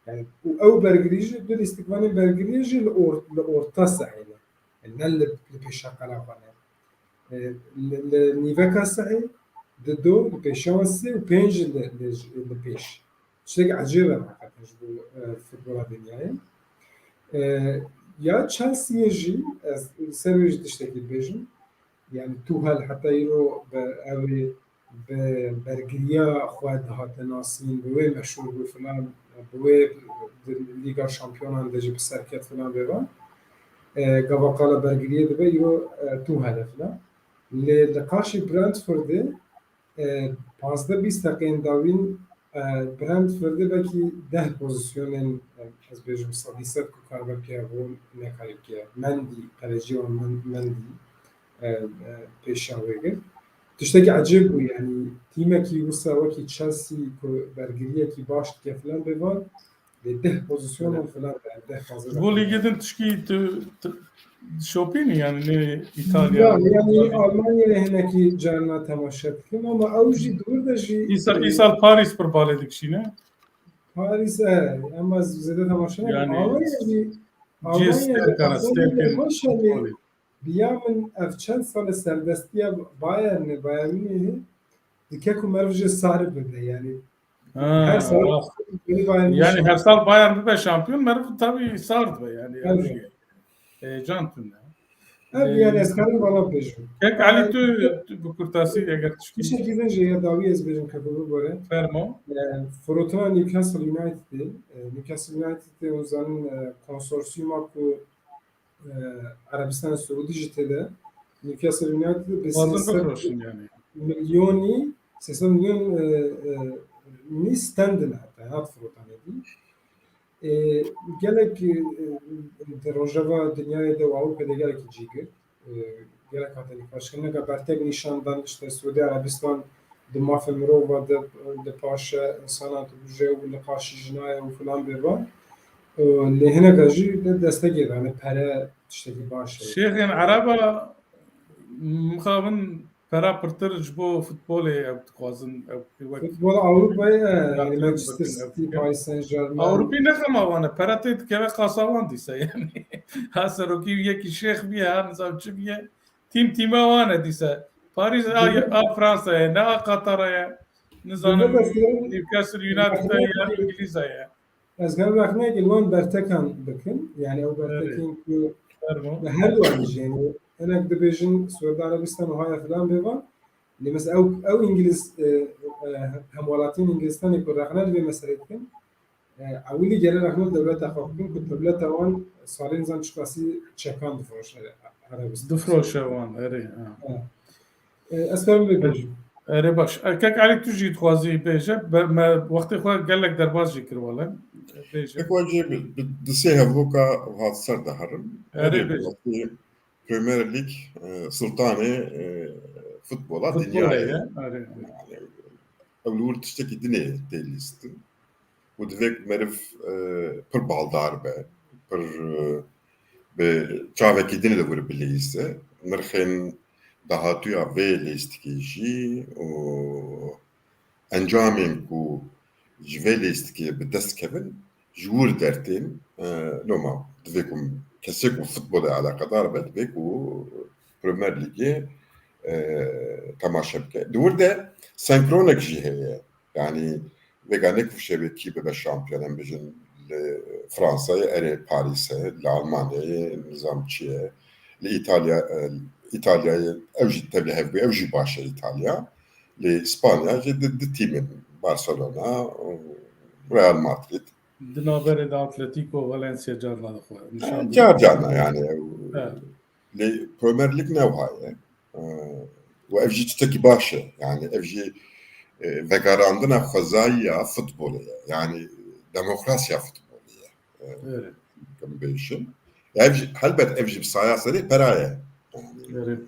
Yani, û ew bergirî jî, du lîstikvanên bergiriyê jî li or-, li orta sehê ne. Yani, ne li, li pêşa qelevan e. E, li, li nîveka sehê, di do, li pêşa wan sê û pênc li, li, li pêş. Tiştekî ecêb e heqeten ji bo, e, futbola dinyayê. E, ya Chelseayê jî, ez li ser wê jî tiştekî dibêjim. Yani Tuchel heta îro bi, ew ê bi bergiriya xwe dihate nasîn, bi wê meşhûr bû filan, bi wê di Lîga Şampiyonan de jî bi ser ket filan bêvan. E, gava qala bergiriyê dibe îro, e, Tuchel e filan. Lê li qarşî Brentfordê, e, pazdeh bîst deqeyên dawîn, e, Brentfordê belkî deh pozîsyonên, e, ez bêjim sedî sed ku karibe piya bû, nekarî bike. Mendy, qelecî wan Men-, Mendy, e, e, pêşiya wê girt. Tiştekî ecêb bû, yani tîmekî wisa wekî Chelsea ku bergiriyekî baş dike filan bêvan, lê deh pozîsyonan filan, yani deh pazdeh. Ji bo lîgê din tişkî tu, tu şopînî, yani ne Îtalya. Ya, yani Almanyayê hinekî carna temaşe dikim ama ew jî di wir de jî Îsal, îsal Paris pir balê dikişîne. Paris, e, ama zêde temaşe nakim. Yani Almanya jî, Almanya jî, Almanya jî, maşallah. Bi ya min ev çend sal e serdestiya Bayernê, Bayern Münihê dike ku meriv jê sar bibe, yani. Ha, her sal rast. Bayern Münih şampiyon. Yani her sal Bayern bibe şampiyon, meriv tabî sar dibe yani. Evet. Heyecan tune. Ev, yani, e, ez karim vana bêjim. Kek Elî, tu, tu bi kurtasî eger tişkî. Tiştekî din jî ya dawî ez bêjim, keko bibore. Fermo. E, firotina Newcastle Unitedê. E, Newcastle Unitedê hûn zanin, e, konsorsiyuma ku e, Erebistana Siûdî jî tê de. Newcastle United bi sê sed milyonî, sê sed milyon, e, e, nî stand in heta, hat firotanê dî. E, gelek, e, e, di rojeva dinyayê de û Ewropê de gelekî cî girt. E, gelek hate nîqaşkirin. Neka bertek nîşan dan, işte, Siûdî Erebistan di mafê mirova de, di paşe, însanan dikuje û li qarşî jina ye û filan bêvan. Û lê hineka jî de destekê dane, pere tiştekî baş e. Şêxên Ereba mixabin pera pirtir ji bo futbolê ew dixwazin, ew wek futbola Ewropayê, e, yani Manchester City, Paris Saint-Germain. Ewropî ne xema wan e, pera tê dikeve qasa wan dîse yani. Ha serokî yekî şêx biye, ha nizam çi biye. Tîm tîma wan e dîse. Parîs a, a Fransa ye, ne a Qatara ye. Nizanim Newcastle United e ya Îngilîza ye. Ez gel rexneyek li wan bertekan bikim. Yani ew bertekên ku li her du an jî, yani hinek dibêjin Suudi Arabistan û haya filan bêvan. Lê mesela ew, ew Îngiliz, e, e, hemwelatiyên Îngilistanê ku rexne li vê meselê dikin, e, ewilî gere rexne li dewleta xwe bikin ku dewleta wan salên zan çiqasî çekan difroşe Erebistan. Difroşe wan, erê, ha. Ha. E, ez karim vê bêjim. Erê baş. E, kek Elî, tu jî dixwazî bêje, be, me wextê xwe gelek derbas jî kir wele. Bêje. Kek Wacî bi, bi, di sê hevloka hat ser de herim. Erê, erê bêje. Wextê Premier League, e, sultanê, e, futbola Futbolê dinyayê ye, are. Yani, ew li wir tiştekî dinê tê lîstin. Û divê ku meriv, e, pir baldar be, pir, e, bi çavekî din li wir bilîse. Nirxên dahatûya vê lîstikê jî û encamên ku ji vê lîstikê bi dest kevin, ji wir dertên, e, loma divê ku kesê ku futbolê eleqedar be, divê ku Premier Lîgê, e, temaşe bike. Di wir de senkronek jî heye. Yani, vêga ne ku şevê kî bibe şampiyon, em bijin li Fransayê, erê Parîs e, li Almanyayê nizam çi ye, li Îtalya, e, Îtalyayê ew jî tevlî hev bû, ew jî baş e Îtalya. Li Spanya jî di, di tîm in, Barcelona û Real Madrid. Di navberê de Atletico, Valencia carna dixwe. Nîşan Car carna yani ew Evet. Lê Premier League ne wiha ye. Ee, û ev jî tiştekî baş e. Yani ev jî, e, vegerandina xwezayî ya futbolê ye. Yani demokrasiya futbolê ye. Ee, Evet. Kim bêjin. Ev jî, helbet ev jî bi saya serê pera ye. Yani, Evet.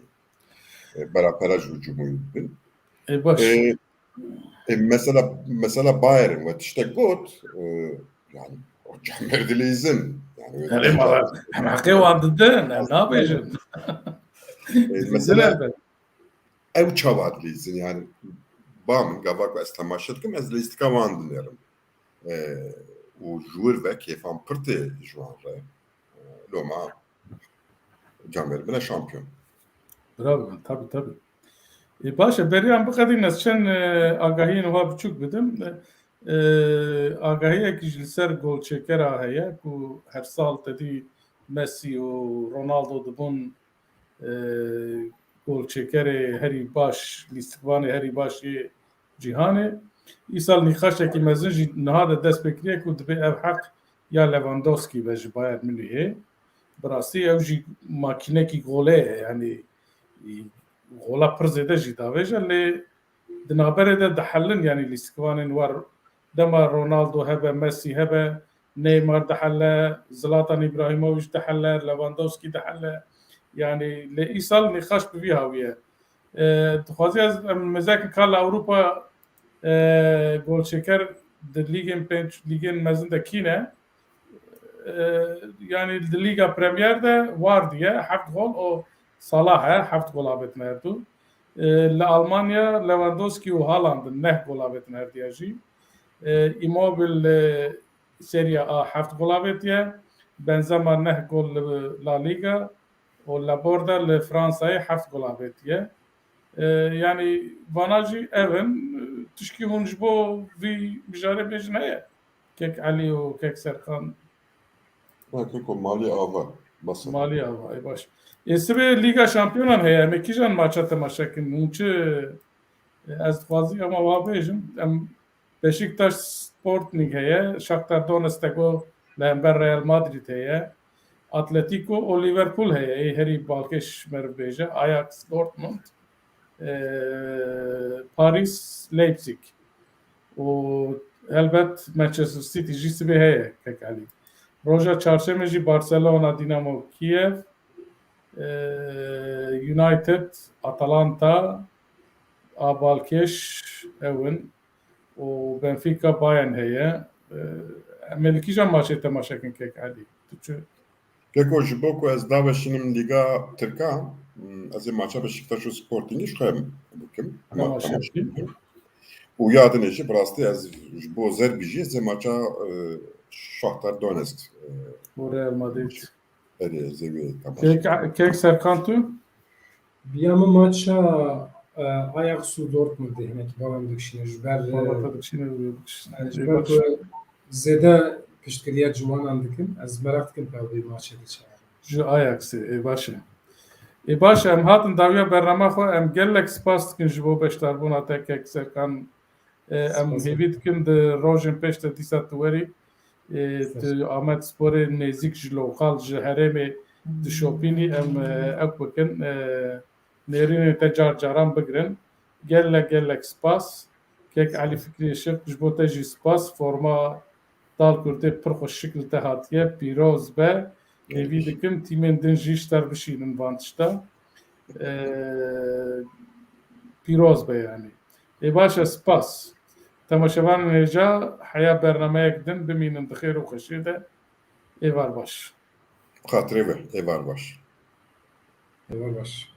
e, bera pera ji cumhuriyet bin. E, baş. E, e, mesela, mesela Bayern we tiştek got, e, yani, o camêr dilîzin. Yani, Erê, ma em heqê wan didin, em nabêjin. E, Didin mesela, elbet. Ew çawa dilîzin, yani, ba min, gava ku ez temaşe dikim, ez lîstika wan dinêrim. E, û ji wir ve kêfan pir tê ji wan re. E, loma camêr bine şampiyon. Bravo, tabii, tabii. E, baş e, beriyan biqedîn ez çend, e, agahiyên wa biçûk bidim. E, agahiyek ji li ser golçêkera heye ku her sal tedî Messi û Ronaldo dibûn, e, golçêkerê herî baş, lîstikvanê herî baş yê cîhanê. Îsal nîqaşekî mezin jî niha de dest pê kiriye ku dibê ev heq ya Lewandowski be ji Bayern Münihê. Bi rastî ew jî makînekî golê ye, yanî, e, gola pir zêde jî davêje, lê di navberê de dihelin, yanî lîstikvanên war dema Ronaldo hebe, Messi hebe, Neymar dihele, Zlatan Ibrahimovic dihele, Lewandowski dihele. Yanî lê îsal nîqaş bi vî hawî ye. E, dixwazî ez, em mêzekin ka li Ewropa, e, golçêker di lîgên pênc, lîgên mezin de kî ne? E, yanî di Lîga Premier de Vardy ye, heft gol, û Salah e, heft gol avêtine her du. E, li Almanya Lewandowski û Haaland in, neh gol avêtine her diya jî. E, Immobile li Serie A heft gol avêtiye. Benzema neh gol li La Liga û Laporta li Fransayê heft gol avêtiye. E, yanî vana jî ev in, e, tişkî hûn ji bo vî mijarê bêjin heye? Kek Elî û Kek Serkan. Ha, Keko, malî ava. Bas e. Malî ava, ê baş. Ê sibê Lîga Şampiyonan heye, em ê kîjan maça temaşe kin? Hûn çi, ez dixwazî ema wa bêjim, em Beşiktaş Sporting heye, Shakhtar Donetsk go li hember Real Madrid heye, Atletico û Liverpool heye, ê herî balkêş meriv bêje, Ajax Dortmund, e, Paris Leipzig û helbet Manchester City jî sibê heye, Kek Elî. Roja çarşemê jî Barcelona, Dinamo Kiev, e, United, Atalanta, a balkêş ew in. û Benfica Bayern heye. E, em ê li kîjan maçê temaşe kin, Kek Elî? Tu çi? Keko, ji bo ku ez daweşînim Lîga Tirka, m, ez ê maça Beşiktaş û Sportingî ji xwe bikim. Temaşe bikim. Û ya dinê jî bi rastî ez ji bo Zerbî jî ez ê maça, e, Shakhtar Donetsk, e, Û Real Madrid. Erê, ez ê wê temaşe Kek, Kek Serkan tu? Biya min maça, e, Ajax û Dortmundê hinekî bala min dikişîne ji ber, e, Bala te dikişîne, wê dikişîne. Yani ji Ê, ber baş. Ku zêde piştgiriya ciwanan dikin, ez meraq dikim ka vê maçê de çawa. Ji Ajaxê, ê, baş e. Ê, baş e, em hatin dawiya bernama xwe, em gelek spas dikin ji bo beşdarbûna te, Kek Serkan. E, em Spas. Hêvî dikin di rojên pêş de dîsa tu werî, e, Spas. Tu Amed Sporê nêzîk ji lokal, ji herêmê dişopînî, em, e, ew bikin, e, nêrînê te car caran bigirin. Gelek, gelek spas. Kek Elî Fikrî Işık, ji bo te jî spas. Forma Dal Kurdê pir xweşik li te hatiye. Pîroz be. Hêvî dikim tîmên din jî ji te re bişînin van tişta. E, pîroz be yani. Ê baş e, spas. Temaşevanên hêja heya bernameyek din bimînin di xêr û xweşiyê de. Êvar baş. Xatirê we, êvar baş. Êvar baş.